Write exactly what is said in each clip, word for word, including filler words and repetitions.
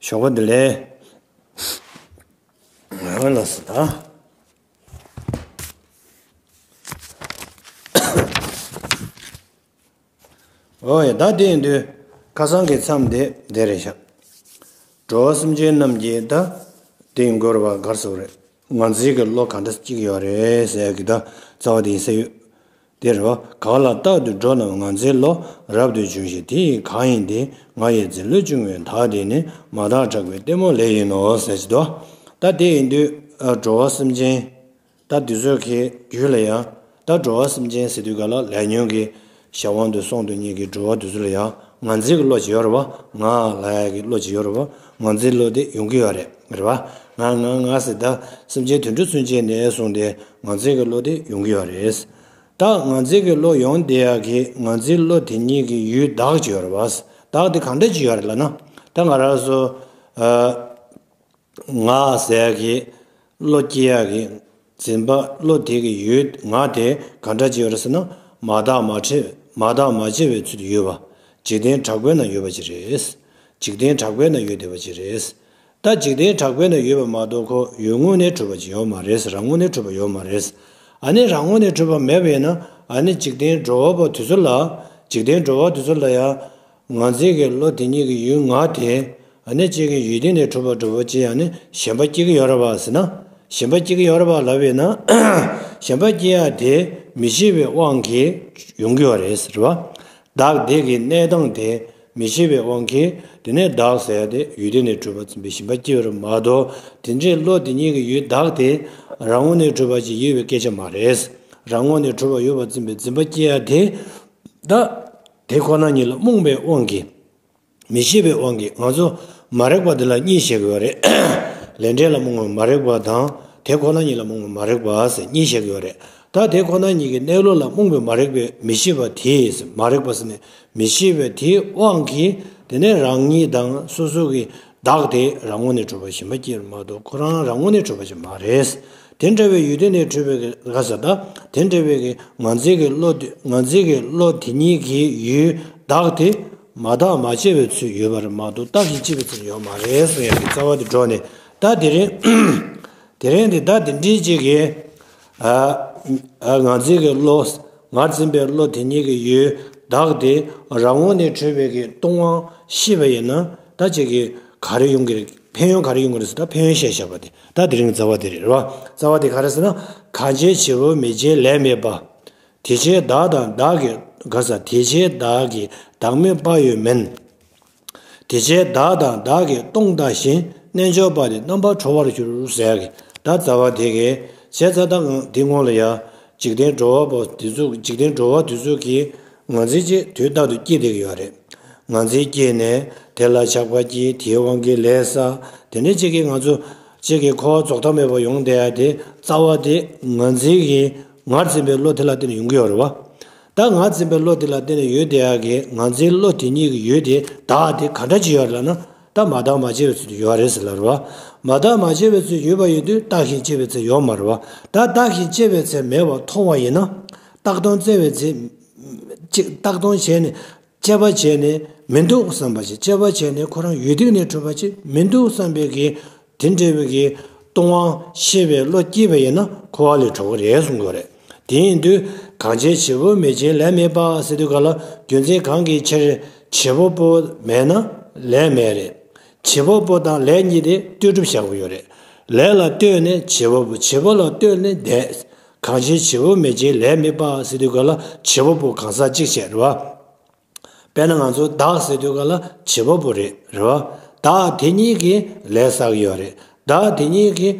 ཞོགས་པ་བདེ་ལེགས། ལགས་སོ་ད། ཨོ་ཡ། ད་དེ་ཡིན་དུས་ཁ་སང་གི་མཚམས་དེ་དེ་རེད་ཤག་འགྲོ་བ་སེམས་ཅན་རྣམས་ཀྱི་ད་དེ་ཡིན་དགོས་རེད་བ། ག་རེ་ཟེར་དགོས་རེད། ངར་འཛིན་གྱི་བློ་ག་འདྲ་སྐྱེ་གི་ཡོད་རེད་ཟེར་ཡ་གི་ད་རྩ་བ་དེ་ཡིན་ས་ཡོད། དེ་རེད་བ། གང་ལ་རྟག་ཏུ་འགྲོ་རྣམས་ངར་འཛིན་བློ་རབ་ཏུ་འབྱུང་ཞིང་། དེ་ཡི་གང་ཡིན་ཏེ། ང་ཡི་འཛིན་བློ་འབྱུང་བའི་བདག་དེ་ནི། མ་དག་དྲེགས་པའི་གཏི་མུག་ལས་ཡིན་ནོ་ཟེར་གྱི་འདུག་ད་དེ་ཡིན་དུས་ཨ་འགྲོ་བ་སེམས་ཅན། ད་དེ་ཚོ་གི་རྒྱུད་ལ་ཡང་ད་འགྲོ་བ་སེམས་ཅན་ཟེར་དུས་ག་ལ་ལས་ཉོན་གྱི་གཞན་དབང་དུ་སོང་དུ་གཉིས་ཀྱི་འགྲོ་བ་དེ་ཚོ་ལ་ཡང་ངར་འཛིན་གྱི་བློ་ཅིག་ཡོད་རེད་བ། ང་ལབ་ཡ་གི་བློ་ཅིག་ཡོད་རེད་བ། ངར་འཛིན་བློ་དེ་ཡོང་གི་ཡོད་རེད། རེད་བ། ང་ང་ང་ཟེར་ད་སེམས་ཅན་དུད་འགྲོ་ཚུན་ཆད་ནས་བཟུང་སྟེ་ངར་འཛིན་གྱི་བློ་དེ་ཡོང་གི་ཡོད་རེད། ད་ངར་འཛིན་གྱི་བློ་ཡོང་བསྡད་ཡ་གི་ངར་འཛིན་བློ་དེ་གཉིས་ཀྱི་ཡུལ་བདག་ཅིག་ཡོད་རེད་བ། བདག་དེ་གང་འདྲ་ཅིག་ཡོད་རེད་ལབ་ན། ད་ང་རང་ཚོ་ཨ། ང་ཟེར་ཡ་གི་བློ་སྐྱེ་ཡ་གི་འཛིན་པ་བློ་དེ་གི་ཡུལ་ང་དེ་ག་འདྲ་ཅིག་ཡོད་རེད་ཟེར་ན། མ་དག་མ་འཕྱད་མ་དག་མ་འཕྱད་པའི་ཚུལ་དུ་ཡོད་པ། འཇིག་རྟེན་གྲགས་པའི་ནང་ཡོད་པ་ཅིག་རེད། འཇིག་རྟེན་གྲགས་པའི་ནང་ཡོད་བསྡད་པ་ཅིག་རེད། ད་འཇིག་རྟེན་གྲགས་པའི་ནང་ཡོད་པ་མ་གཏོགས་ཁོ་ཡུལ་དངོས་ནས་གྲུབ་པ་ཅིག་ཡོད་མ་རེད། རང་ངོས་ནས་གྲུབ་པ་ཡོད་མ་རེད། ཨ་ནི་རང་ངོས་ནས་གྲུབ་པ་མེད་པ་ཡིན་ན། ཨ་ནི་འཇིག་རྟེན་འགྲོ་བ་པོ་དེ་ཚོ་ལ། འཇིག་རྟེན་འགྲོ་བ་དེ་ཚོ་ལ་ཡང་། ངར་འཛིན་གྱི་བློ་དེ་གཉིས་ཀྱི་ཡུལ་ང་དེ། ཨ་ནི་གཅིག་གི་ཡུལ་དེ་ནས་གྲུབ་པ་འགྲོ་བ་ཅིག་ཡང་ནི་ཞེན་པ་སྐྱེ་གི་ཡོད་རེད་བ་ཟེར་ན། ཞེན་པ་སྐྱེ་གི་ཡོད་རེད་བ་ལབ་ཡོད་ན། ཞེན་པ་སྐྱེ་ཡ་དེ་མི་ཤེས་པའི་དབང་གིས་ཡོང་གི་ཡོད་རེད་ཟེར་བ། བདག་དེ་གི་གནས་སྟངས་དེ་མི་ཤེས་པའི་དབང་གིས་དེ་ནས་བདག་ཟེར་ཡ་དེ་ཡུལ་དེ་ནས་གྲུབ་པ་འཛིན་པའི་ཞེན་པ་སྐྱེ་ཡོད་རེད་མ་གཏོགས། དེ་འདྲའི་བློ་དེ་གཉིས་ཀྱི་ཡུལ་བདག་དེ་རང་ངོས་ནས་གྲུབ་པ་ཅིག་ཡོད་པའི་སྐད་ཆ་མ་རེད། རང་ངོས་ནས་གྲུབ་པ་ཡོད་པ་འཛིན་པའི་འཛིན་པ་སྐྱེ་ཡ་དེ། ད། དེ་ཁོ་ན་ཉིད་ལ་རྨོངས་པའི་དབང་གིས། མི་ཤེས་པའི་དབང་གིས་ང་ཚོ་མ་རིག་པ་འདི་ལ་གཉིས་བཤད་ཀྱི་ཡོད་རེད། ལས་འབྲས་ལ་རྨོངས་པའི་མ་རིག་པ་དང་དེ་ཁོ་ན་ཉིད་ལ་རྨོངས་པའི་མ་རིག་པ་ཟེར་གཉིས་བཤད་ཀྱི་ཡོད་རེད། ད་དེ་ཁོ་ན་ཉིད་ཀྱི་གནས་ལུགས་ལ་རྨོངས་པའི་མ་རིག་པའི་མི་ཤེས་པ་དེས་མ་རིག་པ་ཟེར་ནས་མི་ཤེས་པའི་དེའི་དབང་གིས། དེ་ནས་རང་ཉིད་དང་སོ་སོ་གི་བདག་དེ་རང་ངོས་ནས་གྲུབ་པ་ཞེན་པ་སྐྱེ་བ་མ་གཏོགས་ཁོ་རང་རང་ངོས་ནས་གྲུབ་པ་ཞིག་མ་རེད། དེ་འདྲ་བའི་ཡུལ་དེ་ནས་གྲུབ་པའི་གི་ག་ས་ད། དེ་འདྲ་བའི་གི་ངར་འཛིན་གྱི་བློ་དེ་ངར་འཛིན་གྱི་བློ་དེ་གཉིས་ཀྱི་ཡུལ་བདག་དེ་མ་བརྟགས་མ་དཔྱད་པའི་ཚུལ་ཡོད་པ་རེད་མ་གཏོགས་བརྟགས་ཤིང་དཔྱད་པའི་ཚུལ་ཡོད་མ་རེད་གསུང་ཡ་གི་རྩ་བ་དེ་འགྲོ་ནས། ད་དེ་རིང་དེ་རིང་དེ་ད་དེ་འདྲའི་ཅིག་གི་ཨ་ཨ་ངར་འཛིན་གྱི་བློ་ངར་འཛིན་པའི་བློ་དེ་གཉིས་ཀྱི་ཡུལ་བདག་དེ་རང་ངོས་ནས་གྲུབ་པའི་གི་སྟོང་པ་ཤེས་པ་ཡིན་ན། ད་ཅིག་གི་ག་རེ་ཡོང་གི་རེད། ཕན་ཡོན་ག་རེ་ཡོང་གི་རེད་ཟེར་ད་ཕན་ཡོན་བཤད་བཞག་པ་དེ། ད་དེ་རིང་རྩ་བ་དེ་རེད་རེད་བ། རྩ་བ་དེ་ག་རེ་ཟེར་ན། གང་བྱས་བྱེད་པ་མི་བྱེད་ལས་མེད་པ། དེ་བྱས་བདག་དང་བདག་གི་ག་ས་དེ་བྱས་བདག་གི་བདག་མེད་པ་ཡོད་མིན། དེ་བྱས་བདག་དང་བདག་གིས་སྟོང་བལྟ་ཞིང་རྣལ་འབྱོར་པ་དེ་རྣམ་པར་གྲོལ་བར་འགྱུར་ཟེར་ཡ་གི་ད་རྩ་བ་དེ་གི་བྱས་ཙང་ད་འདི་སྔོན་ལ་ཡ། འཇིག་རྟེན་འགྲོ་བ་པོ་དེ་ཚོ་འཇིག་རྟེན་འགྲོ་བ་དེ་ཚོ་གིས་ངར་འཛིན་ཅིག་དུས་རྟག་ཏུ་སྐྱེ་བསྡད་ཀྱི་ཡོད་རེད། ངར་འཛིན་སྐྱེས་ནས་དེ་ལ་ཆགས་པ་སྐྱེས། དེའི་དབང་གིས་ལས་བསགས། དེ་ནས་གཅིག་གིས་ང་ཚོ་གཅིག་གིས་འཁོར་བ་རྫོགས་མཐའ་མེད་པ་ཡོང་བསྡད་ཡ་དེ་རྩ་བ་དེ་ངར་འཛིན་གྱི་ངར་འཛིན་པའི་བློ་དེ་ལ་བརྟེན་ནས་ཡོང་གི་ཡོད་རེད་བ། ད་ངར་འཛིན་པའི་བློ་དེ་ལ་བརྟེན་ནས་ཡོད་བསྡད་ཡ་གི་ངར་འཛིན་བློ་དེ་གཉིས་ཀྱི་ཡུལ་དེ་བདག་དེ་ག་འདྲ་ཅིག་ཡོད་རེད་ལབ་ན། ད་མ་བརྟགས་མ་དཔྱད་པའི་ཚུལ་དུ་ཡོད་རེད་ཟེར་ལབ་རེད་བ། མ་བརྟགས་མ་དཔྱད་པའི་ཚུལ་ཡོད་པ་ཡིན་དུས་བརྟགས་ཤིང་དཔྱད་པའི་ཚུལ་ཡོད་མ་རེད་བ། ད་བརྟགས་ཤིང་དཔྱད་པའི་ཚུལ་མེད་པར་མཐོང་བ་ཡིན་ན། བརྟགས་སྟོང་བཙལ་བའི་ཚུལ་ཅིག་བརྟགས་སྟོང་བྱས་ནས་དཔྱད་པ་བྱས་ནས་མི་འདུག་བསམ་པ་ཞིག་དཔྱད་པ་བྱས་ནས་ཁོ་རང་ཡུལ་དུས་ནས་གྲུབ་པ་ཅིག་མི་འདུག་བསམ་པའི་གི་དེ་འདྲ་བའི་གི་སྟོང་པ་ཤེས་པའི་བློ་སྐྱེས་པ་ཡིན་ན་འཁོར་བ་ལས་གྲོལ་གི་རེད་གསུང་གི་རེད། དེ་ཡིན་དུས་གང་བྱས་བྱེད་པོ་མི་བྱེད་ལས་མེད་པ་ཟེར་དུས་ག་ལ་རྒྱུ་མཚན་གང་གི་ཕྱིར་བྱེད་པོ་པོ་མེད་ན་ལས་མེད་རེད། བྱེད་པོ་པོ་དང་ལས་གཉིས་དེ་ལྟོས་གྲུབ་བཞག་གི་ཡོད་རེད། ལས་ལ་ལྟོས་ནས་བྱེད་པོ་པོ་བྱེད་པོ་ལ་ལྟོས་ནས་འདས། གང་བྱས་བྱེད་པོ་མི་བྱེད་ལས་མེད་པ་ཟེར་དུས་ག་ལ་བྱེད་པོ་པོ་གང་ཟག་གཅིག་བྱས་རེད་བ། དཔེར་ན་ང་ཚོ་བདག་ཟེར་དུས་ག་ལ་བྱེད་པ་པོ་རེད་རེད་བ། བདག་དེ་གཉིས་ཀྱིས་ལས་བསགས་ཀྱི་ཡོད་རེད། བདག་དེ་གཉིས་ཀྱིས་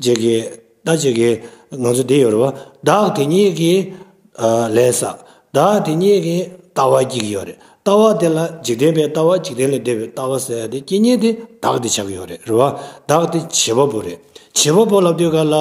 ཅིག་གིས་ད་ཅིག་གིས་ང་ཚོ་བསྡད་ཡོད་རེད་བ། བདག་དེ་གཉིས་ཀྱིས་ཨ་ལས་བསགས། བདག་དེ་གཉིས་ཀྱིས་ལྟ་བ་སྐྱེ་གི་ཡོད་རེད། ལྟ་བ་དེ་ལ་འཇིག་རྟེན་པའི་ལྟ་བ་འཇིག་རྟེན་ལས་འདས་པའི་ལྟ་བ་ཟེར་ཡ་དེ་སྐྱེ་མཁན་དེ་བདག་དེ་ཆགས་ཀྱི་ཡོད་རེད་རེད་བ། བདག་དེ་བྱེད་པ་པོ་རེད། བྱེད་པ་པོ་ལབ་དུས་ག་ལ་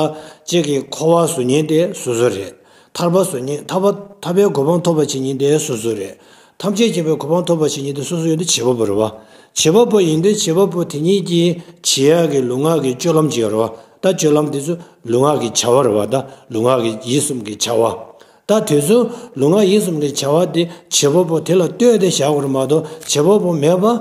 ཅིག་གིས་འཁོར་བ་བཟོ་མཁན་དེ་སོ་སོ་རེད། ཐར་པ་བཟོ་མཁན་ཐར་པ་ཐར་པའི་གོ་འཕང་ཐོབ་པ་བྱེད་མཁན་དེ་སོ་སོ་རེད། ཐམས་ཅད་མཁྱེན་པའི་གོ་འཕང་ཐོབ་པར་བྱེད་མཁན་དེ་སོ་སོ་ཡོད་དེ་བྱེད་པ་པོ་རེད་བ། བྱེད་པ་པོ་ཡིན་དུས་བྱེད་པ་པོ་དེ་ཉིད་ཀྱིས་བྱེད་ཡག་གི་ལུས་ངག་གི་སྤྱོད་ལམ་ཅིག་ཡོད་རེད་བ། ད་སྤྱོད་ལམ་དེ་ཚོ་ལུས་ངག་གི་བྱ་བ་རེད་བ། ད་ལུས་ངག་གི་ཡིད་གསུམ་གྱི་བྱ་བ། ད་དེ་ཚོ་ལུས་ངག་ཡིད་གསུམ་གྱི་བྱ་བ་དེ་བྱེད་པ་པོ་དེ་ལ་ལྟོས་ཏེ་བཞག་དགོས་རེད་མ་གཏོགས་བྱེད་པ་པོ་མེད་པ་བྱ་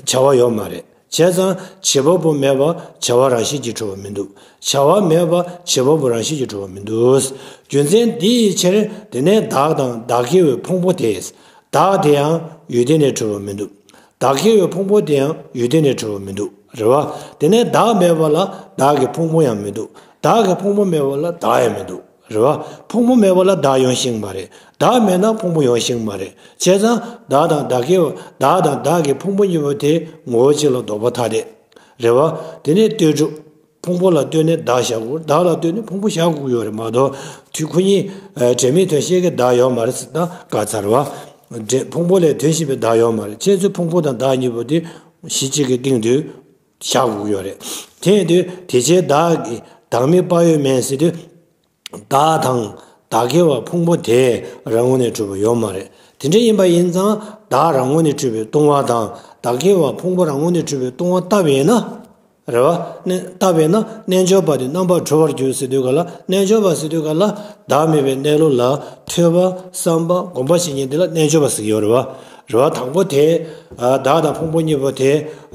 བ་ཡོད་མ་རེད། བྱས་ཙང་བྱེད་པ་པོ་མེད་པ་བྱ་བ་རང་བཞིན་གྱིས་གྲུབ་པ་མི་འདུག་བྱ་བ་མེད་པ་བྱེད་པ་པོ་རང་བཞིན་གྱིས་གྲུབ་པ་མི་འདུག་རྒྱུ་མཚན་འདི་ཡི་ཕྱིར་དེ་ནས་བདག་དང་བདག་གི་བའི་ཕུང་པོ་དེ། བདག་དེ་ཡང་ཡུལ་དེ་ནས་གྲུབ་པ་མི་འདུག་བདག་གི་བའི་ཕུང་པོ་དེ་ཡང་ཡུལ་དེ་ནས་གྲུབ་པ་མི་འདུག་རེད་བ། དེ་ནས་བདག་མེད་པ་ལ་བདག་གི་ཕུང་པོ་ཡང་མི་འདུག་བདག་གི་ཕུང་པོ་མེད་པ་ལ་བདག་ཡང་མི་འདུག་རེད་བ། ཕུང་པོ་མེད་པ་ལ་བདག་ཡོང་ཤེས་མ་རེད། བདག་མེད་ན་ཕུང་པོ་ཡོང་ཤེས་མ་རེད། བྱས་ཙང་བདག་དང་བདག་གི་བདག་དང་བདག་གི་ཕུང་པོ་གཉིས་པོ་དེ་ངོ་བོ་གཅིག་ལ་ལྡོག་པ་ཐ་དད་རེད་བ། དེ་ནས་ལྟོས་གྲུབ། ཕུང་པོ་ལ་ལྟོས་ནས་བདག་བཞག་དགོས། བདག་ལ་ལྟོས་ནས་ཕུང་པོ་བཞག་དགོས་ཡོད་རེད་མ་གཏོགས། དུས་ཁོ་གཉིས་དྲན་མེད་དོན་ཤེས་ཀྱི་བདག་ཡོད་མ་རེད་ཟེར་ད་བཀའ་ཚར་བ། འདྲེ་ཕུང་པོ་ལས་དོན་ཤེས་པའི་བདག་ཡོད་མ་རེད། བྱས་ཙང་ཕུང་པོ་དང་བདག་གཉིས་པོ་དེ་གཞི་གཅིག་གི་སྟེང་དུ་བཞག་དགོས་ཡོད་རེད། དེ་ཡིན་དུས་དེ་ཕྱིར་བདག་གི་བདག་མེད་པ་ཡོད་མེད་ཟེར་དུས། བདག་དང་བདག་གི་བ་ཕུང་པོ་དེ་རང་ངོས་ནས་གྲུབ་པ་ཡོད་མ་རེད། དེ་འདྲ་ཡིན་པ་ཡིན་ཙང་བདག་རང་ངོས་ནས་གྲུབ་པའི་ལྟུང་བ་དང་བདག་གི་བ་ཕུང་པོ་རང་ངོས་ནས་གྲུབ་པའི་ལྟུང་བ་ལྟ་བས་ན། རེད་བ། ནི་ལྟ་བས་ན་རྣལ་འབྱོར་པ་དེ་རྣམ་པར་གྲོལ་བར་འགྱུར་ཟེར་དུས་ག་ལ། རྣལ་འབྱོར་པ་ཟེར་དུས་ག་ལ་བདག་མེད་པའི་གནས་ལུགས་ལ་ཐོས་པ་བསམ་པ་སྒོམ་པ་བྱེད་མཁན་དེ་ལ་རྣལ་འབྱོར་པ་ཟེར་གྱི་ཡོད་རེད་བ། རེད་བ། དང་པོ་དེ། བདག་དང་ཕུང་པོ་གཉིས་པོ་དེ་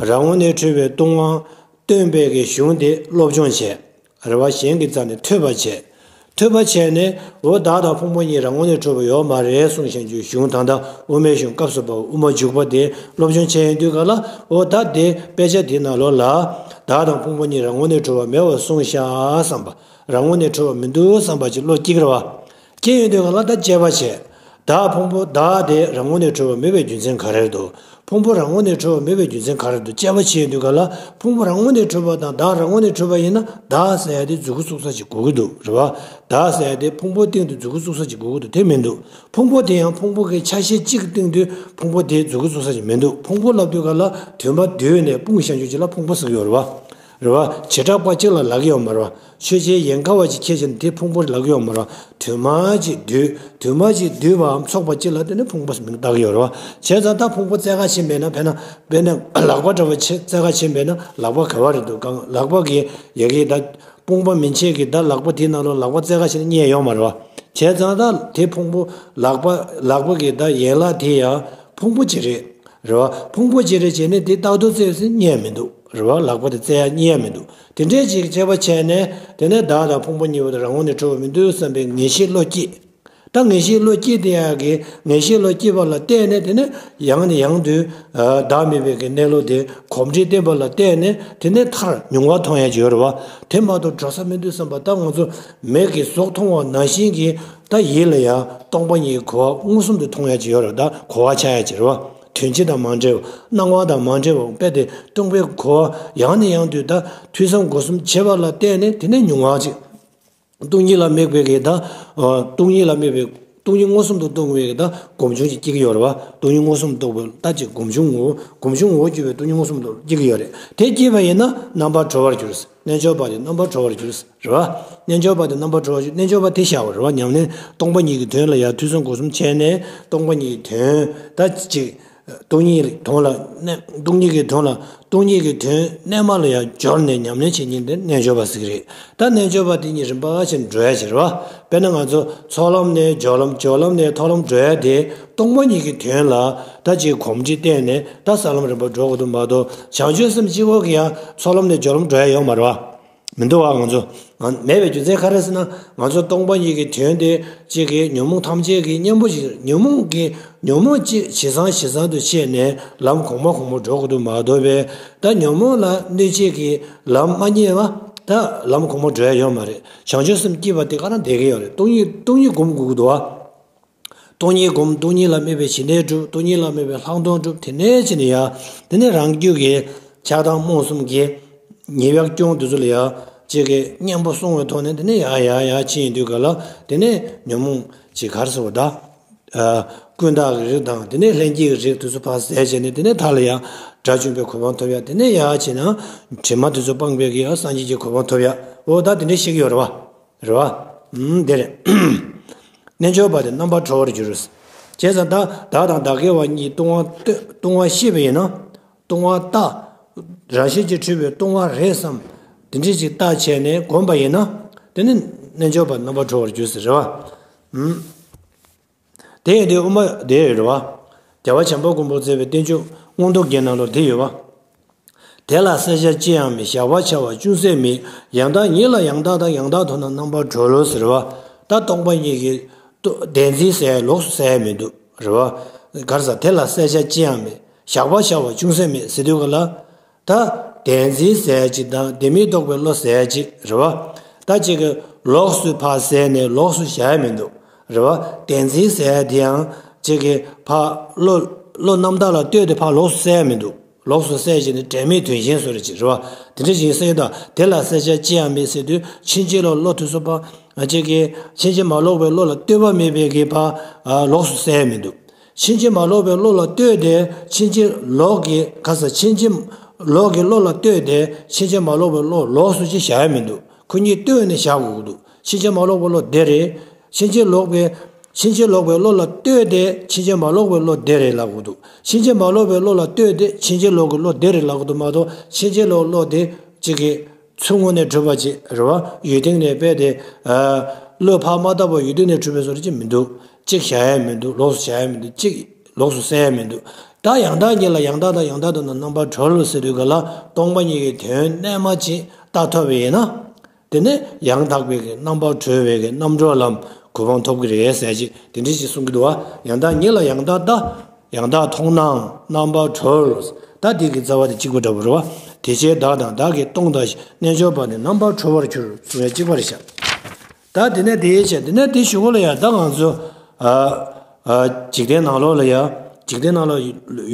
རང་ངོས་ནས་གྲུབ་པའི་ལྟུང་བ་སྟོན་པའི་གི་གཞུང་དེ་སློབ་སྦྱོང་བྱས། རེད་བ། གཞན་གྱི་རྩ་ནས་ཐོས་པ་བྱས། ཐོས་པ་བྱས་ནས་འོ་བདག་དང་ཕུང་པོ་གཉིས་རང་ངོས་ནས་གྲུབ་པ་ཡོད་མ་རེད་གསུངས་བཞིན་གྱི་གཞུང་ད་ལྟ་དབུ་མའི་གཞུང་སྐབས་སུ་བབ་དབུ་མ་འཇུག་པ་དེ་སློབ་སྦྱོང་བྱས་ཡོང་དུས་ག་ལ། འོ་ད་དེ་དཔེ་ཆ་དེའི་ནང་ལོགས་ལ་བདག་དང་ཕུང་པོ་གཉིས་རང་ངོས་ནས་གྲུབ་པ་མེད་པར་གསུངས་ཤག་བསམ་པ། རང་ངོས་ནས་གྲུབ་པ་མི་འདུག་བསམ་པ་ཅིག་བློ་སྐྱེ་གི་རེད་བ། སྐྱེ་ཡོང་དུས་ག་ལ་ད་དཔྱད་པ་བྱས། བདག་ཕུང་པོ་བདག་དེ་རང་ངོས་ནས་གྲུབ་པ་མེད་པའི་རྒྱུ་མཚན་ག་རེ་རེད་འདུག་ཕུང་པོ་རང་ངོས་ནས་གྲུབ་པ་མེད་པའི་རྒྱུ་མཚན་ག་རེ་རེད་འདུག་དཔྱད་པ་བྱེད་ཡོང་དུས་ག་ལ་ཕུང་པོ་རང་ངོས་ནས་གྲུབ་པ་དང་བདག་རང་ངོས་ནས་གྲུབ་པ་ཡིན་ན་བདག་ཟེར་ཡ་དེ་མཛུབ་གུ་བཙུགས་ས་ཅིག་དགོས་ཀྱི་འདུག་རེད་བ། བདག་ཟེར་ཡ་དེ་ཕུང་པོའི་སྟེང་དུ་མཛུབ་གུ་བཙུགས་ས་ཅིག་དགོས་ཀྱི་འདུག་དེ་མི་འདུག་ཕུང་པོ་དེ་ཡང་ཕུང་པོ་གི་ཆ་ཤས་གཅིག་གི་སྟེང་དུ་ཕུང་པོ་དེ་མཛུབ་གུ་བཙུགས་ས་ཅིག་མི་འདུག་ཕུང་པོ་ལབ་དུས་ག་ལ་དོན་པ་བསྡུས་ནས་སྤུངས་བཞག་རྒྱུ་ཅིག་ལ་ཕུང་པོ་ཟེར་གྱི་ཡོད་རེད་བ། རེད་བ། བྱེ་བྲག་པ་གཅིག་ལ་ལབ་ཀྱི་ཡོད་མ་རེད་བ། ཆོས་ཅན་ཡན་ག་བ་ཅིག་ཁྱེད་ཀྱིས་དེ་ཕུང་པོ་ལབ་ཀྱི་ཡོད་མ་རེད། དོན་མ་ཅིག་བསྡུས། དོན་མ་ཅིག་བསྡུས་པའམ་ཚོགས་པ་གཅིག་ལ་དེ་ནི་ཕུང་པོ་མིང་བཏགས་ཀྱི་ཡོད་རེད་བ། བྱས་ཙང་ད་ཕུང་པོ་རྩལ་ཁ་ཕྱིན་པས་ན་དཔེར་ན། དཔེར་ན་ལག་པ་འདྲ་བ་ཆེ་རྩལ་ཁ་ཕྱིན་པས་ན་ལག་པ་ག་བ་རེད་འདུག་གང་ལག་པ་གི་ཡ་གི་ད་དཔུང་པ་མན་ཆད་ཀྱི་ད་ལག་པ་དེའི་ནང་ལ་ལག་པ་རྩལ་ཁ་ཕྱིན་ན་རྙེད་ཡོད་མ་རེད་བ། བྱས་ཙང་ད་དེ་ཕུང་པོ་ལག་པ་ལག་པ་གི་ད་ཡན་ལག་དེ་ཡང་ཕུང་པོ་གཅིག་རེད། རེད་བ། ཕུང་པོ་གཅིག་རེད་བྱས་ནས་དེ་རྟག་ཏུ་རྩལ་ཟེར་རྙེད་མི་འདུག་རེད་བ། ལག་པ་དེ་རྩལ་ཡང་རྙེད་མི་འདུག་དེ་འདྲས་ཅིག་དཔྱད་པ་བྱས་ནས་དེ་ནས་བདག་དང་ཕུང་པོ་གཉིས་པོ་དེ་རང་ངོས་ནས་གྲུབ་པ་མི་འདུག་བསམ་པའི་ངེས་ཤེས་བློ་སྐྱེས། ད་ངེས་ཤེས་བློ་སྐྱེས་དེ་ཡང་གི་ངེས་ཤེས་བློ་སྐྱེས་པ་ལ་བརྟེན་ནས་དེ་ནས་ཡང་ནས་ཡང་དུ་བདག་མེད་པའི་གི་གནས་ལུགས་དེ་གོམས་འདྲིས་བསྟེན་པ་ལ་བརྟེན་ནས་དེ་ནས་མཐར་མྱོང་བ་མཐོང་ཡ་ཅིག་ཡོད་རེད་བ། དེ་མ་གཏོགས་འགྲོ་ས་མི་འདུག་བསམ་པ་ད་ང་ཚོ་མིག་གིས་གཟུགས་མཐོང་བ་ནང་བཞིན་གྱི་ད་ཡིད་ལ་ཡང་སྟོང་པ་ཉིད་ཀྱི་གོ་བ་མངོན་སུམ་དུ་མཐོང་ཡ་ཅིག་ཡོད་རེད། ད་གོ་བ་ཆགས་ཡ་ཅིག་རེད་བ། དོན་སྤྱི་དང་མ་འབྲེལ་བ། སྣང་བ་དང་མ་འབྲེལ་བ། དཔེ་དེ་སྟོང་པའི་གོ་བ་ཡང་ནས་ཡང་དུ་ད་ཐོས་བསམ་སྒོམ་གསུམ་བྱེད་པ་ལ་བརྟེན་ནས་དེ་ནས་མྱོང་བ་ཅིག་སྟོང་ཉིད་ལ་དམིགས་པའི་གི་ད། སྟོང་ཉིད་ལ་དམིགས་པའི་སྟོང་ཉིད་མངོན་སུམ་དུ་སྟོང་བའི་གི་ད་སྒོམ་བྱུང་ཅིག་སྐྱེ་གི་ཡོད་རེད་བ། སྟོང་ཉིད་མངོན་སུམ་དུ་རྟོགས་པའི་ད་ཅིག་སྒོམ་བྱུང་ངོ་བོ། སྒོམ་བྱུང་ངོ་བོ་གྱུར་པའི་སྟོང་ཉིད་མངོན་སུམ་དུ་སྐྱེ་གི་ཡོད་རེད། དེ་སྐྱེས་པ་ཡིན་ན་རྣམ་པར་གྲོལ་བར་འགྱུར། རྣལ་འབྱོར་པ་དེ་རྣམ་པར་གྲོལ་བར་འགྱུར། རེད་བ། རྣལ་འབྱོར་པ་དེ་རྣམ་པར་གྲོལ་བར་འགྱུར། རྣལ་འབྱོར་པ་དེ་བཞག་པ་རེད་བ། ཉམས་ལེན་སྟོང་པ་ཉིད་ཀྱི་དོན་ལ་ཡང་ཐོས་བསམ་སྒོམ་གསུམ་བྱས་ནས་སྟོང་པ་ཉིད་ཀྱི་དོན་ད་ཅིག་སྟོང་ཉིད་དོན་ལ་གནས། སྟོང་ཉིད་ཀྱི་དོན་ལ། སྟོང་ཉིད་ཀྱི་དོན་རྣལ་མ་ལ་ཡང་སྦྱོར་ནས་ཉམས་ལེན་བྱེད་མཁན་དེ་རྣལ་འབྱོར་པ་ཟེར་གྱི་རེད། ད་རྣལ་འབྱོར་པ་དེ་གཉིས་རིམ་པ་བཞིན་འགྲོ་ཡ་ཅིག་རེད་བ། དཔེར་ན་ང་ཚོ་ཚོགས་ལམ་ནས་སྦྱོར་ལམ། སྦྱོར་ལམ་ནས་མཐོང་ལམ་འགྲོ་ཡ་དེ་སྟོང་པ་ཉིད་ཀྱི་དོན་ལ་ད་ཅིག་གོམས་འདྲིས་བསྟེན་ནས་ད་ས་ལམ་རིམ་པ་འགྲོ་དགོས་འདུག་མ་གཏོགས་བྱང་ཆུབ་སེམས་སྤྱི་བོ་གི་ཡང་ཚོགས་ལམ་ནས་སྦྱོར་ལམ་འགྲོ་ཡ་ཡོད་མ་རེད་བ། མི་འདུག་བ། ང་ཚོ་ང་མེད་པའི་རྒྱུ་མཚན་ག་རེ་ཟེར་ན། ང་ཚོ་སྟོང་པ་ཉིད་ཀྱི་དོན་དེ་གཅིག་གི་ཉོན་མོངས་ཐམས་ཅད་ཀྱི་གཉེན་པོ་ཞིག་ཉོན་མོངས་ཀྱི་ཉོན་མོངས་ཅིག་ཇེ་བཟང་ཇེ་བཟང་དུ་ཕྱིན་ནས་ལམ་གོང་མ་གོང་མ་འགྲོ་དགོས་འདུག་མ་གཏོགས་པས། ད་ཉོན་མོངས་ལ་གནོད་བྱེད་ཀྱི་ལམ་མ་རྙེད་པ་ད་ལམ་གོང་མ་འགྲོ་ཡ་ཡོད་མ་རེད། བྱང་ཆུབ་སེམས་སྐྱིད་པ་དེ་ག་རང་བསྡད་ཀྱི་ཡོད་རེད། སྟོང་ཉིད་སྟོང་ཉིད་སྒོམ་དགོས་ཀྱི་འདུག་བ། སྟོང་ཉིད་སྒོམ། སྟོང་ཉིད་ལ་དམིགས་པའི་ཞི་གནས་སྒྲུབ། སྟོང་ཉིད་ལ་དམིགས་པའི་ལྷག་མཐོང་སྒྲུབ། དེ་ནས་ཕྱིན་ནས་ཡང་དེ་ནས་རང་རྒྱུད་ཀྱི་ཆགས་སྡང་རྨོངས་གསུམ་གྱི་ཉེས་པ་སྐྱོན་དེ་ཚོ་ལ་ཡང་གཅིག་གི་གཉེན་པོ་སྲུང་བའི་ཐོག་ནས་དེ་ནས་ཡང་ཡང་ཡང་ཕྱིན་ཡོང་དུས་ག་ལ་དེ་ནས་ཉོན་མོངས་ཀྱི་ག་རེ་ཟེར་བ་ད། ཀུན་བརྟགས་ཀྱི་རིགས་དང་དེ་ནས་ལྷན་སྐྱེས་ཀྱི་རིགས་དེ་ཚོ་ཕར་ཟད་བྱས་ནས་དེ་ནས་མཐའ་ལ་ཡང་དགྲ་བཅོམ་པའི་གོ་འཕང་ཐོབ་ཡ། དེ་ནས་ཡང་ཕྱིན་ན་དྲི་མ་དེ་ཚོ་སྤངས་པའི་གི་ཡང་སངས་རྒྱས་ཀྱི་གོ་འཕང་ཐོབ་ཡ། འོ་ད་དེ་འདྲ་ཤེས་ཀྱི་ཡོད་རེད་བ། རེད་བ། ཨུམ། དེ་རེད། རྣལ་འབྱོར་པ་དེ་རྣམ་པར་གྲོལ་བར་འགྱུར། བྱས་ཙང་ད་བདག་དང་བདག་གི་བ་གཉིས་ལྟུང་བ་ལྟོས། ལྟུང་བ་ཤེས་པ་ཡིན་ན། ལྟུང་བ་ལྟ། རང་བཞིན་གྱིས་གྲུབ་པའི་ལྟུང་བ་རེད་བསམ། དེ་འདྲ་ཅིག་བརྟག་བྱས་ནས་བསྒོམས་པ་ཡིན་ན། དེ་ནི་རྣལ་འབྱོར་པ་རྣམ་པར་གྲོལ་བར་འགྱུར་ཟེར་རེད་བ། ཨུམ། དེ་ཡང་དེ་དབུ་མ་དེ་ཡོད་རེད་བ། རྒྱལ་བ་བྱམས་པ་མགོན་པོས་མཛད་པའི་བསྟན་བཅོས་མངོན་རྟོགས་རྒྱན་ནང་ལོགས་དེ་ཡོད་བ། དེ་ལ་བསལ་བྱ་ཅི་ཡང་མེད། བཞག་པར་བྱ་བ་ཅུང་ཟད་མེད། ཡང་དག་ཉིད་ལ་ཡང་དག་དང་ཡང་དག་མཐོང་ན་རྣམ་པར་གྲོལ་ལོ་ཟེར་བ། ད་སྟོང་པ་ཉིད་ཀྱི་བདེན་འཛིན་ཟེར་ལོགས་སུ་ཟེར་མི་འདུག་རེད་བ། ག་རེ་ཟེར། དེ་ལ་བསལ་བྱ་ཅི་ཡང་མེད། བཞག་པར་བྱ་བ་ཅུང་ཟད་མེད་ཟེར་དུས་ག་ལ། ད་བདེན་འཛིན་ཟེར་ཅིག་དང་བདེན་མེད་རྟོགས་པའི་བློ་ཟེར་ཅིག་རེད་བ། ད་ཅིག་གི་ལོགས་སུ་ཕར་ཟེར་ནས་ལོགས་སུ་བཞག་ཡ་མི་འདུག་རེད་བ། བདེན་འཛིན་ཟེར་ཡ་དེ་ཡང་ཅིག་གི་ཕར་བློ་བློ་རྣམ་དག་ལ་ལྟོས་ཏེ་ཕར་ལོགས་སུ་བསལ་ཡ་མི་འདུག་ལོགས་སུ་བསལ་བྱས་ནས་དྲན་མེད་དོན་གཞན་བཟོ་རེ་ཅིག་རེད་བ། དེ་འདྲ་ཞིག་ཡིན་ས་ཡིན་ད། དེ་ལ་བསལ་བྱ་ཅི་ཡང་མེད་ཟེར་དུས་ཕྱིན་ཅི་ལོག་བློ་དེ་ཚོ་ཕར་ཅིག་གི་ཕྱིན་ཅི་མ་ལོག་པའི་བློ་ལ་ལྟོས་པ་མེད་པའི་གི་ཕར་ལོགས་སུ་བསལ་ཡ་མི་འདུག་ཕྱིན་ཅི་མ་ལོག་པའི་བློ་ལ་ལྟོས་ཏེ་ཕྱིན་ཅི་ལོག་གི་ག་ས་ཕྱིན་ཅི་ལོག་གི་བློ་ལ་ལྟོས་ཏེ་ཕྱིན་ཅི་མ་ལོག་པའི་བློ་ལོགས་སུ་ཅི་བཞག་ཡ་མི་འདུག་ཁོ་གཉིས་ལྟོས་ནས་བཞག་དགོས་ཀྱི་འདུག་ཕྱིན་ཅི་མ་ལོག་པའི་བློ་དེ་རེད། ཕྱིན་ཅི་ལོག་པའི་ཕྱིན་ཅི་ལོག་པའི་བློ་ལ་ལྟོས་ཏེ་ཕྱིན་ཅི་མ་ལོག་པའི་བློ་དེ་རེད་ལབ་དགོས་འདུག་ཕྱིན་ཅི་མ་ལོག་པའི་བློ་ལ་ལྟོས་ཏེ་ཕྱིན་ཅི་ལོག་གི་བློ་དེ་རེད་ལབ་དགོས་འདུག་མ་གཏོགས། ཕྱིན་ཅི་ལོག་བློ་དེ་གཅིག་གི་ཚུར་ངོས་ནས་གྲུབ་པ་ཅིག་རེད་བ། ཡུལ་སྟེང་ནས་སྤེལ་ཏེ། བློས་ཕར་མ་བཏབ་པར་ཡུལ་སྟེང་ནས་གྲུབ་པའི་བཟོ་འདྲ་ཅིག་མི་འདུག་གཅིག་བཞག་ཡ་མི་འདུག་ལོགས་སུ་བཞག་ཡ་མི་འདུག་གཅིག་ལོགས་སུ་བསལ་ཡ་མི་འདུག་ད་ཡང་དག་ཉིད་ལ་ཡང་དག་དང་ཡང་དག་མཐོང་ན་རྣམ་པར་གྲོལ་ལོ་ཟེར་དུས་ག་ལ། སྟོང་པ་ཉིད་ཀྱི་དོན་རྣལ་མ་ཅིག་བལྟ་ཐུབ་པ་ཡིན་ན། དེ་ནས་ཡང་དག་པའི་གི་རྣམ་པར་གྲོལ་བའི་གི་རྣམ་གྲོལ་ལམ་གོ་འཕང་ཐོབ་ཀྱི་རེད་ཟེར་ཅིག་དེ་འདྲ་ཞིག་གསུང་གི་འདུག་བ། ཡང་དག་ཉིད་ལ་ཡང་དག་བལྟ། ཡང་དག་མཐོང་ནའང་རྣམ་པར་གྲོལ། ད་འདི་གི་རྩ་བ་དེ་གཅིག་པ་འདྲ་པོ་རེད་བ། དེ་ཕྱིར་བདག་དང་བདག་གི་སྟོང་དང་། རྣལ་འབྱོར་པ་ནི་རྣམ་པར་གྲོལ་བར་འགྱུར་གསུང་ཡ་གཅིག་པ་རེད་ཤག་ད་དེ་ནས་དེའི་ཆེད་དེ་ནས་དེ་གཞུག་གུ་ལ་ཡང་ད་ང་ཚོ་ཨ་ཨ་འཇིག་རྟེན་ནང་ལོགས་ལ་ཡང་འཇིག་རྟེན་ནང་ལོགས་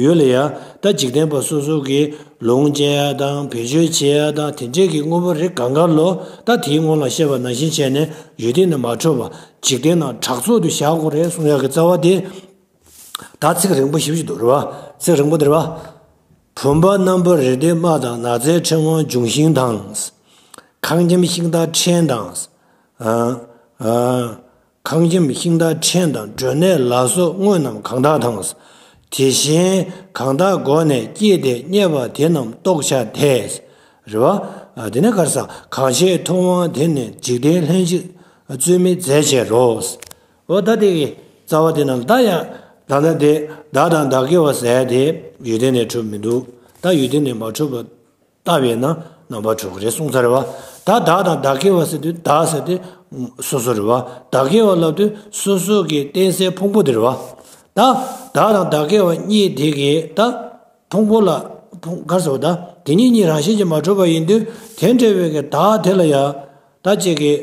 ཡོད་ལ་ཡང་ད་འཇིག་རྟེན་པ་སོ་སོ་གི་ལུང་སྟོན་ཡ་དང་བེད་སྤྱོད་བྱེད་ཡ་དང་དེ་འདྲས་ཀྱི་དངོས་པོ་རིགས་གང་ག་ལོ། ད་དེའི་སྔོན་ལ་བཤད་པ་ནང་བཞིན་བྱས་ནས་ཡུལ་སྟེང་ནས་མ་གྲུབ་པ་འཇིག་རྟེན་ནང་གྲགས་ཚོད་དུ་བཞག་དགོས་རེད་གསུང་ཡ་གི་རྩ་བ་དེ། ད་ཚིག་རིང་པོ་ཞེ་པོ་ཅིག་འདུག་རེད་བ། ཚིག་རིང་པོ་འདི་རེད་བ། བུམ་པ་སྣམ་བུ་རེ་ལྡེ་དམར་དང་། ནགས་ཚལ་ཕྲེང་བ་འབྱུང་ཞིང་དང་། ཁང་ཁྱིམ་ཤིང་རྟ་ཕྲན་དང་། ཨ་ཨ། ཁང་ཁྱིམ་ཤིང་རྟ་ཕྲན་དང་། འབྲོས་ནད་ལ་སོགས་དངོས་རྣམས་གང་དག་དང་། དེ་བཞིན་གང་དག་སྒོ་ནས་སྐྱེས་ཏེ་རྙེད་པ་དེ་རྣམས་རྟོགས་བྱ་སྟེ། རེད་བ། ཨ་དེ་ནས་ག་རེ་ཟེར། གང་ཞིག་མཐོང་བ་དེ་ནི་འཇིག་རྟེན་ལྷན་ཅིག་རྩོད་མེད་མཛད་བྱེད་རོ། འོ་ད་དེ་གི་རྩ་བ་དེ་ནང་ད་ཡང་ད་ལྟ་དེ་བདག་དང་བདག་གི་བ་ཟེར་དེ་ཡུལ་དེ་ནས་གྲུབ་མི་འདུག་ད་ཡུལ་དེ་ནས་མ་གྲུབ་པ་ལྟ་བས་ན་རྣམ་པར་གྲོལ་གི་རེད་གསུངས་ཚར་རེད་བ། ད་བདག་དང་བདག་གི་བ་ཟེར་དུས་བདག་ཟེར་དེ་སོ་སོ་རེད་བ། བདག་གི་བ་ལབ་དུས་སོ་སོ་གི་རྟེན་གསལ་ཕུང་པོ་དེ་རེད་བ། ད་བདག་དང་བདག་གི་བ་གཉིས་དེ་གི་ད་ཕུང་པོ་ལ་ཕུང་ག་རེ་ཟེར་བ། ད་དེ་གཉིས་གཉིས་རང་བཞིན་གྱིས་མ་གྲུབ་པ་ཡིན་དུས་དེ་འདྲ་བའི་གི་བདག་དེ་ལ་ཡང་ད་ཅིག་གི་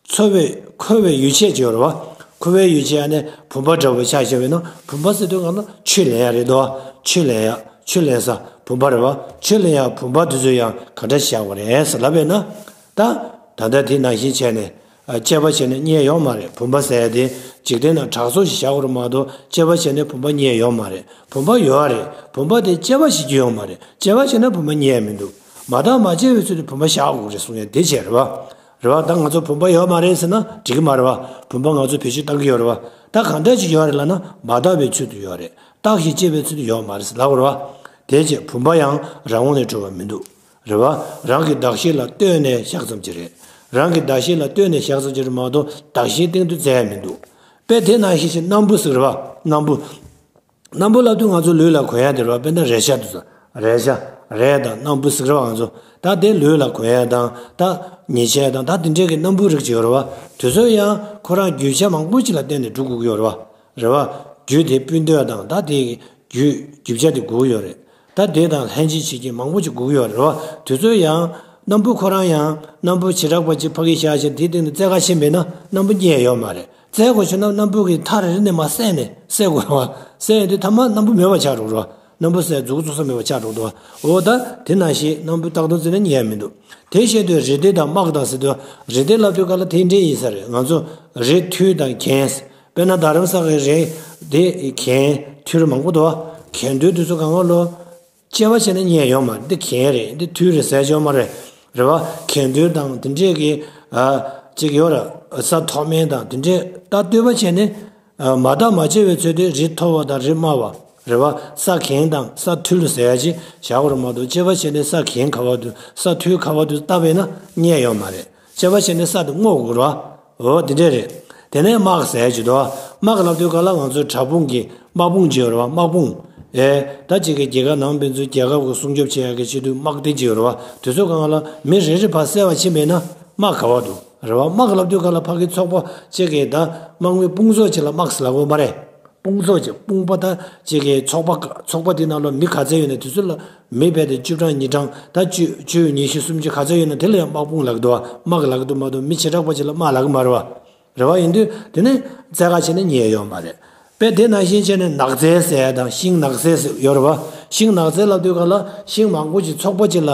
ཚོར་བའི་འཁོར་བའི་ཡུལ་ཅན་ཅིག་ཡོད་རེད་བ། འཁོར་བའི་ཡུལ་ཅན་ནི་བུམ་པ་འདྲ་བོ་ཆགས་བཞག་པས་ན་བུམ་པ་ཟེར་དུས་གང་ལ་ཆུ་ལེན་ཡ་རེད་དོ། ཆུ་ལེན་ཡ་ཆུ་ལེན་ས་བུམ་པ་རེད་བ། ཆུ་ལེན་ཡ་བུམ་པ་དེ་ཚོ་ཡང་ག་འདྲ་བཞག་པ་རེད་ཟེར་ལབ་པས་ན། ད་ད་ལྟ་དེ་ནང་བཞིན་བྱས་ནས་དཔྱད་པ་བྱས་ནས་རྙེད་ཡོང་མ་རེད། བུམ་པ་ཟེར་ཡ་དེ་འཇིག་རྟེན་ན་གྲགས་ཚོད་ཅིག་བཞག་དགོས་རེད་མ་གཏོགས་དཔྱད་པ་བྱས་ནས་བུམ་པ་རྙེད་ཡོང་མ་རེད། བུམ་པ་ཡོད་རེད། བུམ་པ་དེ་དཔྱད་པ་བྱེད་རྒྱུ་ཡོད་མ་རེད། དཔྱད་པ་བྱས་ན་བུམ་པ་རྙེད་ཡ་མི་འདུག་མ་བརྟགས་མ་དཔྱད་པའི་ཚུལ་དུ་བུམ་པ་བཞག་དགོས་རེད་གསུང་ཡ་དེ་བྱས་རེད་བ། རེད་བ། ད་ང་ཚོ་བུམ་པ་ཡོད་མ་རེད་ཟེར་ན་འགྲིག་གི་མ་རེད་བ། བུམ་པ་ང་ཚོ་བེད་སྤྱོད་བཏང་གི་ཡོད་རེད་བ། ད་གང་འདྲ་ཅིག་ཡོད་རེད་ལབ་ན་མ་བརྟགས་པའི་ཚུལ་དུ་ཡོད་རེད། བརྟགས་ཤིང་དཔྱད་པའི་ཚུལ་དུ་ཡོད་མ་རེད་ཟེར་ལབ་དགོས་རེད་བ། དེ་རྗེས་བུམ་པ་ཡང་རང་ངོས་ནས་གྲུབ་པ་མི་འདུག་རེད་བ། རང་གི་གདགས་གཞི་ལ་ལྟོས་ནས་བཞག་ཙམ་གྱི་རེད། རང་གི་གདགས་གཞི་ལ་ལྟོས་ནས་བཞག་ཙམ་གྱི་རེད་མ་གཏོགས་གདགས་གཞིའི་སྟེང་དུ་བཙལ་ཡ་མི་འདུག་དཔེ་དེ་ནང་བཞིན་ཞིག་སྣམ་བུ་ཟེར་རེད་བ། སྣམ་བུ། སྣམ་བུ་ལབ་དུས་ང་ཚོ་ལུས་ལ་གོན་ཡ་དེ་རེད་བ། དཔེར་ན་རས་ཆ་དེ་ཚོ། རས་ཆ། རས་དང་སྣམ་བུ་ཟེར་བ་ང་ཚོ། ད་དེ་ལུས་ལ་གོན་ཡ་དང་ད་ཉལ་ཆས་དང་ད་དེ་འདྲས་ཀྱི་སྣམ་བུ་རིགས་ཅིག་ཡོད་རེད་བ། དེ་ཚོ་ཡང་ཁོ་རང་རྒྱུ་ཆ་མང་པོ་ཅིག་ལ་བརྟེན་ནས་འགྲོ་དགོས་ཀྱི་ཡོད་རེད་བ། རེད་བ། རྒྱུ་དེ་སྤུས་མདོག་དང་ད་དེ་རྒྱུ་རྒྱུ་ཆ་དེ་དགོས་ཀྱི་ཡོད་རེད། ད་དེ་དང་ལྷན་ཅིག་བྱེད་ཀྱི་མང་པོ་ཅིག་དགོས་ཀྱི་ཡོད་རེད་བ། དེ་ཚོ་ཡང་སྣམ་བུ་ཁོ་རང་ཡང་སྣམ་བུ་བྱེ་བྲག་པ་ཅིག་ཕ་གི་བཞག་བྱས་དེའི་སྟེང་དུ་བཙལ་ག་ཕྱིན་པས་ན་སྣམ་བུ་རྙེད་ཡོད་མ་རེད། བཙལ་དགོས་བྱུང་ན་སྣམ་བུ་གི་མཐའ་རེ་རེ་ནས་མར་བསལ་ནས་བསལ་དགོས་རེད་བ། བསལ་ཡོང་དུས་ཐ་མ་སྣམ་བུ་མེད་པ་ཆགས་འགྲོ་རེད་བ། སྣམ་བུ་བསལ་མཛུབ་གུ་བཙུགས་ས་མེད་པ་ཆགས་འགྲོ་འདུག་བ། འོ་ད་དེ་ནང་བཞིན་སྣམ་བུ་རྟག་ཏུ་བཙལ་ན་རྙེད་མི་འདུག་དེ་བཤད་དུས་རེ་ལྡེ་དང་དམག་དང་ཟེར་དུས་རེ་ལྡེ་ལབ་དུས་ག་ལ་དེ་འདྲས་ཡིན་ས་རེད། ང་ཚོ་རེ་ཐུལ་དང་གན། དཔེར་ན་རྡ་རམ་ས་གི་རེ་ལྡེ་གན་ཐུལ་མང་པོ་འདུག་བ། གན་ཐུལ་དེ་ཚོ་གང་ག་ལོ། དཔྱད་པ་བྱས་ན་རྙེད་ཡོད་མ་རེད། འདི་གན་རེད། འདི་ཐུལ་རེད་ཟེར་ཡ་ཡོད་མ་རེད། རེད་བ། གན་ཐུལ་དང་དེ་འདྲས་ཀྱི་ཨ་ཅིག་ཡོད་ར། ས་མཐོ་དམན་དང་དེ་འདྲས་ད་ལྟོས་པ་བྱས་ནས་ཨ་མ་བརྟགས་མ་དཔྱད་པའི་ཚོད་དུ་རི་མཐོ་བ་དང་རི་དམའ་བ་རེད་བ། ས་གན་དང་ས་ཐུལ་ཟེར་ཡ་ཅིག་བཞག་དགོས་རེད་མ་གཏོགས་དཔྱད་པ་བྱས་ནས་ས་གན་ག་བ་འདུག་ས་ཐུལ་ག་བ་འདུག་བལྟས་པས་ན་རྙེད་ཡོད་མ་རེད། དཔྱད་པ་བྱས་ནས་ས་དེ་བསྔོག་དགོས་རེད་བ། འོ་དེ་འདྲས་རེད། དེ་ནས་དམག་ཟེར་གྱི་འདུག་དམག་ལབ་དུས་ག་ལ་ང་ཚོའི་དྲག་དཔུང་གི་དམག་དཔུང་ཅིག་ཡོད་རེད་བ། དམག་དཔུང་ དེ་ད་ཅིག་གི་རྒྱལ་ཁབ་ནང་ཕན་ཚུན་རྒྱལ་ཁབ་ཀྱི་སྲུང་སྐྱོབ་བྱེད་ཡག་གི་ཆེད་དུ་དམག་དེ་ཅིག་ཡོད་རེད་བ། དེ་ཚོ་སྒང་ལ་མི་རེ་རེ་ཕར་བསད་པ་ཕྱིན་པས་ན་དམག་ག་བ་འདུག་རེད་བ། དམག་ལབ་དུས་སྒང་ལ་ཕ་གི་ཚོགས་པ་ཅིག་གི་ད་དམག་མི་དཔུང་ཚོགས་ཅིག་ལ་དམག་ཟེར་ལབ་དགོས་མ་རེད། དཔུང་ཚོགས་ཀྱི་དཔུང་པ་དང་གཅིག་གི་ཚོགས་པ། ཚོགས་པ་དེ་ནང་ལ་མི་ག་ཚད་ཡོད་ན་དེ་ཚོ་ལ་མི་རྦད་དེ་བཅུ་གྲངས་ཉིས་གྲངས་དང་བཅུ་བཅུ་ཉི་ཤུ་སུམ་ཅུ་ག་ཚད་ཡོད་ན་དེ་ལ་ཡང་དམག་དཔུང་ལབ་ཀྱི་འདུག་དམག་ལབ་ཀྱི་འདུག་མ་གཏོགས་མི་བྱེ་བྲག་པ་ཅིག་ལ་དམག་ལབ་ཀྱི་མ་རེད་བ། རེད་བ། ཡིན་དུས་དེ་ནི་བཙན་བཀའ་བྱས་ནས་ཉེས་ཡོད་མ་རེད། དཔེ་དེ་ནང་བཞིན་བྱས་ནས་ནགས་ཚལ་ཟེར་ཡ་དང་ཤིང་ནགས་ཚལ་ཟེར་ཡོད་རེད་བ། ཤིང་ནགས་ཚལ་ལབ་དུས་སྒང་ལ་ཤིང་མང་པོ་ཅིག་ཚོགས་པ་ཅིག་ལ་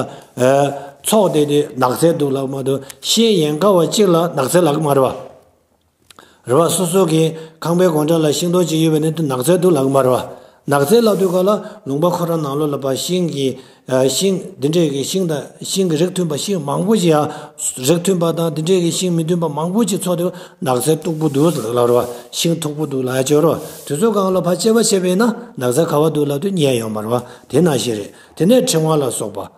ཚོགས་བསྡད་དུས་ནགས་ཚལ་འདུག་ལབ་མ་གཏོགས་ཤིང་ཡན་ག་བ་གཅིག་ལ་ནགས་ཚལ་ལབ་ཀྱི་མ་རེད་བ། རེད་བ། སོ་སོ་གི་ཁང་པའི་སྒོ་འགྲམ་ལ་ཤིང་སྡོང་ཅིག་ཡོད་པ་ནི་དེ་ནགས་ཚལ་འདུག་ལབ་ཀྱི་མ་རེད་བ། ནགས་ཚལ་ལབ་དུས་སྒང་ལ་ལུང་པ་ཁོ་རང་ནང་ལོགས་ལ་ཕར་ཤིང་གི་ཤིང་འདི་འདྲས་ཀྱི་ཤིང་དང་ཤིང་གི་རིགས་མཐུན་པ་ཤིང་མང་པོ་ཞིག་ཡང་རིགས་མཐུན་པ་དང་འདི་འདྲས་ཀྱི་ཤིང་མི་མཐུན་པ་མང་པོ་ཞིག་ཚོགས་དུས་ནགས་ཚལ་སྟུག་པོ་འདུག་ལབ་རེད་བ། ཤིང་མཐུག་པོ་འདུག་ལབ་ཡ་ཅིག་ཡོད་རེད་བ། དེ་ཚོ་སྒང་ལ་ཕར་དཔྱད་པ་བྱས་པས་ན་ནགས་ཚལ་ག་བ་འདུག་ལབ་དུས་ཉེས་ཡོད་མ་རེད་བ། དེ་ནང་བཞིན་རེད། དེ་ནས་ཕྲེང་བ་ལ་སོགས་པ།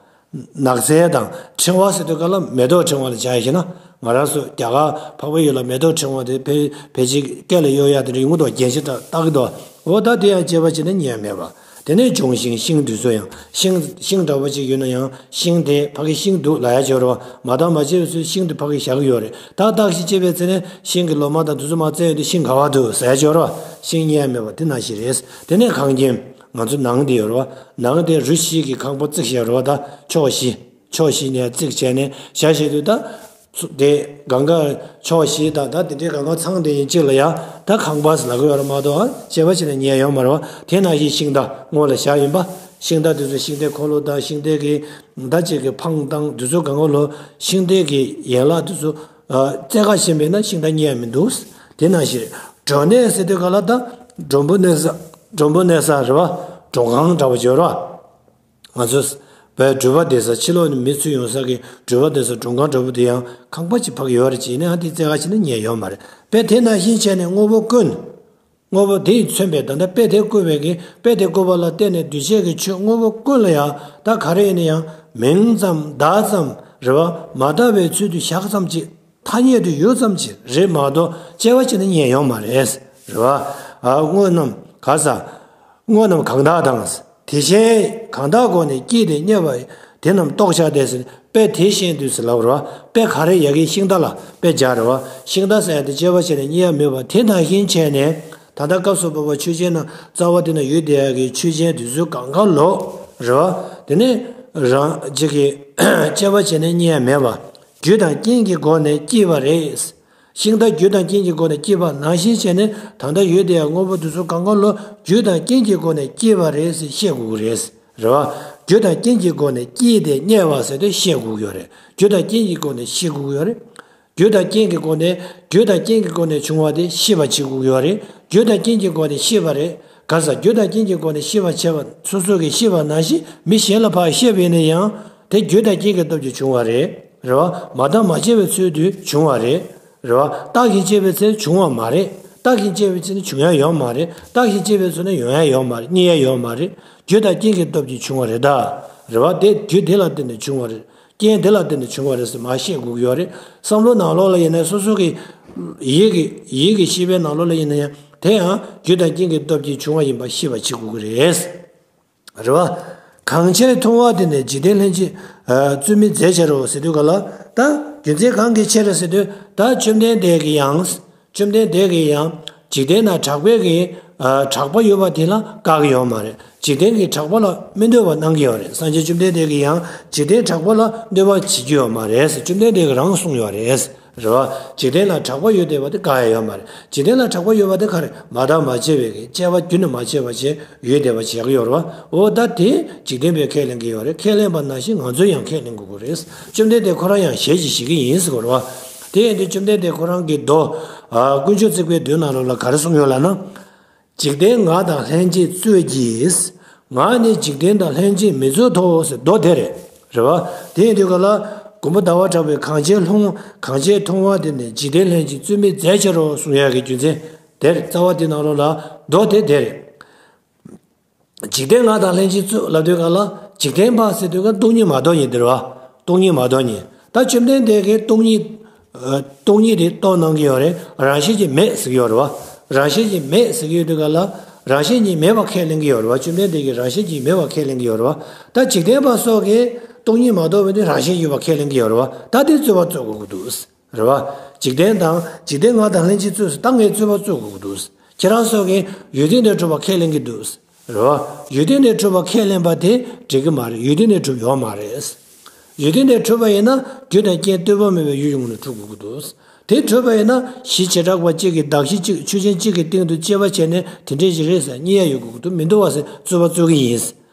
ནགས་ཚལ་དང་ཕྲེང་བ་ཟེར་དུས་སྒང་ལ་མེ་ཏོག་ཕྲེང་བ་ལ་བྱ་ཡ་ཞིག་ན། ང་རང་ཚོ་རྒྱ་གར་འཕགས་པའི་ཡུལ་ལ་མེ་ཏོག་ཕྲེང་བ་དེ་ཕལ་ཕལ་ཆེར་སྐེ་ལ་གཡོག་ཡ་དེ་རིང་མོ་དང་རྒྱན་ཆ་འདྲ་བཏགས་ཀྱི་འདུག་འོ་ད་དེ་ཡང་དཔྱད་པ་བྱས་ན་ཉེས་མེད་པ། དེ་ནས་ལྗོན་ཤིང་། ཤིང་དེ་ཚོ་ཡང་ཤིང་ཤིང་འདྲ་བོ་ཅིག་ཡོད་ན་ཡང་ཤིང་དེ་ཕ་གི་ཤིང་འདུག་ལབ་ཡ་ཅིག་ཡོད་རེད་བ། མ་བརྟགས་མ་དཔྱད་པའི་ཚུལ་ཤིང་དེ་ཕ་གི་བཞག་གི་ཡོད་རེད། ད་བརྟག་ཞིབ་བྱས་པའི་ཚེ་ནས་ཤིང་གི་ལོ་མ་དང་དེ་ཚོ་མར་བཙལ་ཡོང་དུས་ཤིང་ག་བ་འདུག་ཟེར་ཡ་ཅིག་ཡོད་རེད་བ། ཤིང་ཉེས་མེད་པ་དེ་ནང་བཞིན་རེད། དེ་ནས་གངས་རྒྱན། ང་ཚོ་ནང་དེ་ཡོད་རེད་བ། ནང་དེ་རི་བཞི་གི་ཁང་པ་བརྩིགས་བཞག་རེད་བ། ད་ཕྱོགས་བཞི། ཕྱོགས་བཞི་ནས་བརྩིགས་བྱས་ནས་བཞག་བྱས་དུས་ད། ཚུ་དེ་གང་ག་ཕྱོགས་བཞི་དང་ད་དེ་འདྲའི་གང་ག་ཚང་དེ་ཡིན་གཅིག་ལ་ཡ་ད་ཁང་པ་ཟེར་ལབ་ཀྱི་ཡོད་རེད་མ་གཏོགས་དཔྱད་པ་བྱས་ན་ཉེས་ཡོད་མ་རེད་བ། དེ་ནང་བཞིན་ཤིང་རྟ་སྔོན་ལ་བཞག་ཡིན་པ། ཤིང་རྟ་དེ་ཚོ་ཤིང་རྟའི་འཁོར་ལོ་དང་ཤིང་རྟའི་གི་ད་ཅིག་གི་འཕང་དང་དེ་ཚོ་གང་ག་ལོ་ཤིང་རྟའི་གི་ཡན་ལག་དེ་ཚོ་བཙལ་ག་ཕྱིན་པས་ན་ཤིང་རྟ་ཉེས་མི་འདུག་དེ་ནང་བཞིན་སྒྲོན་གནས་ཟེར་དུས་ག་ལ་ད་མགྲོན་པོ་གནས་ས། མགྲོན་པོ་གནས་ས་རེད་བ། མགྲོན་ཁང་འདྲ་བོ་ཅིག་ཡོད་རེད་བ། ང་ཚོ་བའི་སྒྲུབ་པ་བསྡད་ས། ཕྱི་ལོགས་ནས་མི་ཚུར་ཡོང་ས་གི་སྒྲུབ་པ་བསྡད་ས་མགྲོན་ཁང་འདྲ་པོ་དེ་ཡང་ཁང་པ་ཅིག་ཕ་གི་ཡོད་རེད། ཅེས་ནས་ཨ་དེ་བཙལ་ག་ཕྱིན་ན་ཉེས་ཡོད་མ་རེད། དཔེ་དེ་ནང་བཞིན་བྱས་ནས་དངོས་པོ་ཀུན། དངོས་པོ་དེས་མཚོན་པའི་ད་ལྟ་དཔེ་དེ་བཀོད་པའི་གི་དཔེ་དེ་བཀོད་པ་ལ་བརྟེན་ནས་འདུས་བྱས་ཀྱི་ཆོས་དངོས་པོ་ཀུན་ལ་ཡང་ད་ག་རེ་ཡིན་ན་ཡང་མིང་ཙམ་བརྡ་ཙམ་རེད་བ། མ་དག་པའི་ཚུལ་དུ་བཞག་ཙམ་ཅིག་ཐ་སྙད་དུ་ཡོད་ཙམ་ཅིག་རེད་མ་གཏོགས་དཔྱད་པ་བྱས་ན་ཉེས་ཡོད་མ་རེད། རེད་བ། ཨ་དངོས་རྣམས་ག་ས། དངོས་རྣམས་གང་དག་དང་། དེ་བཞིན་གང་དག་སྒོ་ནས་སྐྱེས་ཏེ་རྙེད་པ་དེ་རྣམས་རྟོགས་བྱ་སྟེ་ཟེར། དཔེ་དེ་བཞིན་དུ་ཟེར་ལབ་རེད་བ། དཔེ་ག་རེ་ཡ་གི་ཤིང་རྟ་ལ་དཔེ་སྦྱར་རེད་བ། ཤིང་རྟ་ཟེར་ཡ་དེ་དཔྱད་པ་བྱས་ནས་རྙེད་ཡ་མེད་པ་དེ་ནང་བཞིན་བྱས་ནས་ད་ལྟ་སྐབས་སུ་བབ་པ་ཆོས་ཅན་ན་རྩ་བ་དེ་ན་ཡོད་བསྡད་ཡ་གི་ཆོས་ཅན་དེ་ཚོ་གང་ག་ལོ་རེད་བ། དེ་ནས་རང་ཅིག་གི་དཔྱད་པ་བྱས་ནས་རྙེད་ཡ་མེད་པ། རྒྱུ་དང་རྐྱེན་གྱི་སྒོ་ནས་སྐྱེས་པ་རེད། ཤིང་རྟ་རྒྱུ་དང་རྐྱེན་གྱི་སྒོ་ནས་སྐྱེས་པ་ནང་བཞིན་བྱས་ནས་ད་ལྟ་ཡོད་བསྡད་ཡ་དངོས་པོ་དེ་ཚོ་གང་ག་ལོ་རྒྱུ་དང་རྐྱེན་གྱི་སྒོ་ནས་སྐྱེས་པ་རེད་ཟེར་བཤད་དགོས་ཀྱི་རེད། རེད་བ། རྒྱུ་དང་རྐྱེན་གྱི་སྒོ་ནས་སྐྱེས་ཏེ་རྙེད་པ་ཟེར་དུས་བཤད་དགོས་ཀྱི་ཡོད་རེད། རྒྱུ་དང་རྐྱེན་གྱི་སྒོ་ནས་བཤད་དགོས་ཀྱི་ཡོད་རེད། རྒྱུ་དང་རྐྱེན་གྱི་སྒོ་ནས་རྒྱུ་དང་རྐྱེན་གྱི་སྒོ་ནས་བྱུང་བ་དེ་ཤེས་པ་བྱེད་དགོས་ཀྱི་ཡོད་རེད། རྒྱུ་དང་རྐྱེན་གྱི་སྒོ་ནས་ཤེས་པ་རེད། ག་ས་རྒྱུ་དང་རྐྱེན་གྱི་སྒོ་ནས་ཤེས་པ་བྱས་པ་སོ་སོ་གིས་ཤེས་པ་ནང་བཞིན་མི་གཞན་ལ་ཕར་བཤད་པ་ཡིན་ན་ཡང་དེ་རྒྱུ་དང་རྐྱེན་གྱི་སྟོབས་ཀྱིས་བྱུང་བ་རེད། རེད་བ། མ་བརྟགས་མ་དཔྱད་པའི་ཚུལ་དུ་བྱུང་བ་རེད། རེད་བ། བརྟགས་ཤིང་དཔྱད་པའི་ཚེ་བྱུང་བ་མ་རེད། བརྟགས་ཤིང་དཔྱད་པའི་ཚེ་ནི་བྱུང་ཡ་ཡོད་མ་རེད། བརྟགས་ཤིང་དཔྱད་པའི་ཚེ་ནི་ཡོང་ཡ་ཡོད་མ་རེད། རྙེད་ཡ་ཡོད་མ་རེད། རྒྱུ་དང་རྐྱེན་གྱི་སྟོབས་ཀྱིས་བྱུང་བ་རེད་ད། རེད་བ། དེ་རྒྱུ་དེ་ལ་བརྟེན་ནས་བྱུང་བ་རེད། རྐྱེན་དེ་ལ་བརྟེན་ནས་བྱུང་བ་རེད་ཟེར་མར་བཤད་དགོས་ཀྱི་ཡོད་རེད། བསམ་བློ་ནང་ལོགས་ལ་ཡིན་ན་སོ་སོ་གི་ཡིད་ཀྱི་ཡིད་ཀྱི་ཤེས་པའི་ནང་ལོགས་ལ་ཡིན་ན་ཡང་དེ་ཡང་རྒྱུ་དང་རྐྱེན་གྱི་སྟོབས་ཀྱིས་བྱུང་བ་ཡིན་པ་ཤེས་པ་བྱེད་དགོས་ཀྱི་རེད། རེད་བ། གང་ཕྱིར་མཐོང་བ་དེ་ནི་འཇིག་རྟེན་ལྷན་ཅིག་རྩོད་མེད་རྫས་ཕྱིར་རོ་ཟེར་དུས་ག་ལ་ད་རྒྱུ་མཚན་གང་གི་ཕྱིར་ཟེར་དུས་ད་བཅོམ་ལྡན་འདས་ཀྱིས་ཡང་། བཅོམ་ལྡན་འདས་ཀྱིས་ཡང་འཇིག་རྟེན་ན་གྲགས་པའི་གི་གྲགས་པ་ཡོད་པ་དེ་ལ་བཀག་གི་ཡོད་མ་རེད། འཇིག་རྟེན་གྱི་གྲགས་པ་ལ་མི་འདོད་པ་གནང་གི་ཡོད་རེད། སངས་རྒྱས་བཅོམ་ལྡན་འདས་ཀྱིས་ཡང་འཇིག་རྟེན་གྲགས་པ་ལ་འདོད་པ་བྱེད་ཀྱི་ཡོད་མ་རེད་ཟེར་བཅོམ་ལྡན་འདས་ཀྱིས་རང་གསུངས་ཡོད་རེད། རེད་བ། འཇིག་རྟེན་ལ་གྲགས་པ་ཡོད་བསྡད་པ་དེ་བཀག་ཡ་ཡོད་མ་རེད། འཇིག་རྟེན་ལ་གྲགས་པ་ཡོད་པ་དེ་ག་རེ་མ་བརྟགས་མ་དཔྱད་པའི་གི་དཔྱད་པ་རྒྱུན་ནས་མ་བྱས་པ་བྱས་ཡོད་བསྡད་པ་བྱེད་ཀྱི་ཡོད་རེད་བ། འོ་ད་དེ་འཇིག་རྟེན་པས་ཁས་ལེན་གྱི་ཡོད་རེད། ཁས་ལེན་པ་ནང་བཞིན་ང་ཚོས་ཡང་ཁས་ལེན་དགོས་ཀྱི་རེད། བཅོམ་ལྡན་འདས་ཁོ་རང་ཡང་ཞལ་གྱིས་བཞེས་ཀྱི་ཡིན་ཟེར་གྱི་རེད་བ། དེ་ཡིན་དུས་བཅོམ་ལྡན་འདས་ཁོ་རང་གི་མདོ། ཨ། དཀོན་མཆོག་བརྩེགས་པའི་མདོའི་ནང་ལོགས་ལ་ག་རེ་གསུངས་ཡོད་ལབ་ན། འཇིག་རྟེན་ང་དང་ལྷན་ཅིག་རྩོད་ཀྱིས། ང་ནི་འཇིག་རྟེན་དང་ལྷན་ཅིག་མི་རྩོད་དོ་ཟེར་མདོ་དེ་རེད། རེད་བ། དེ་ཡིན་དུས་ག་ལ་མགོན་པོ་ཟླ་བ་གྲགས་པས་གང་ཕྱིར་ལྷུང་གང་ཕྱིར་མཐོང་བ་དེ་ནི་འཇིག་རྟེན་ལྷན་ཅིག་རྩོད་མེད་རྫས་ཕྱིར་རོ་གསུང་ཡག་གི་རྒྱུ་མཚན་དེར་རྩ་བ་དེ་ནང་ལོགས་ལ་མདོ་དེ་དེ་རེད། འཇིག་རྟེན་ང་དང་ལྷན་ཅིག་རྩོད་ལབ་དུས་ག་ལ་འཇིག་རྟེན་པ་ཟེར་དུས་ག་སྟོང་ཉིད་མ་གཏོགས་ཉིད་དེ་རེད་བ། སྟོང་ཉིད་མ་གཏོགས་ཉིད། ད་བཅོམ་ལྡན་འདས་ཀྱིས་སྟོང་ཉིད། ཨ། སྟོང་ཉིད་དེ་རྟོགས་གནང་གི་ཡོད་རེད། རང་བཞིན་གྱིས་མེད་ཟེར་གྱི་ཡོད་རེད་བ། རང་བཞིན་གྱིས་མེད་ཟེར་གྱི་ཡོད་དུས་ག་ལ། རང་བཞིན་གྱིས་མེད་པ་ཁས་ལེན་གྱི་ཡོད་རེད་བ། བཅོམ་ལྡན་འདས་ཀྱིས་རང་བཞིན་གྱིས་མེད་པ་ཁས་ལེན་གྱི་ཡོད་རེད་བ། ད་འཇིག་རྟེན་པ་སོགས་ཀྱིས་སྟོང་ཉིད་མ་རྟོགས་པའི་དུས་རང་བཞིན་ཡོད་པ་ཁས་ལེན་གྱི་ཡོད་རེད་བ། ད་དེ་རྩོད་པ་རྩོད་དགོས་ཀྱི་འདུག་རེད་བ། འཇིག་རྟེན་དང་འཇིག་རྟེན་ངག་དང་ལྷན་ཅིག་རྩོད་ཟེར། ད་ངས་རྩོད་པ་རྩོད་དགོས་ཀྱི་འདུག་ཁྱེད་རང་ཚོ་གིས་ཡུལ་དུས་ནས་གྲུབ་པ་ཁས་ལེན་གྱི་འདུག་རེད་བ། ཡུལ་དུས་ནས་གྲུབ་པ་ཁས་ལེན་པ་དེ་འགྲིག་གི་མ་རེད། ཡུལ་དུས་ནས་གྲུབ་ཡོད་མ་རེད། ཡུལ་དུས་ནས་གྲུབ་པ་ཡིན་ན་རྒྱུ་དང་རྐྱེན་ལྟོས་པ་མེད་པའི་ཡུལ་གྱི་ངོས་ནས་གྲུབ་དགོས་ཀྱི་འདུག་དེ་གྲུབ་པ་ཡིན་ན་གཞི་བྱེ་བྲག་པ་གཅིག་གིས་གདགས་གཞི་གཅིག་ཆོས་ཅན་གཅིག་གི་སྟེང་དུ་དཔྱད་པ་བྱས་ནས་དེ་འདྲས་ཞིག་རེད་ཟེར་རྙེད་ཡ་ཡོད་དགོས་ཀྱི་འདུག་མི་འདུག་བ་ཟེར་རྩོད་པ་རྩོད་ཀྱི་ཡིན།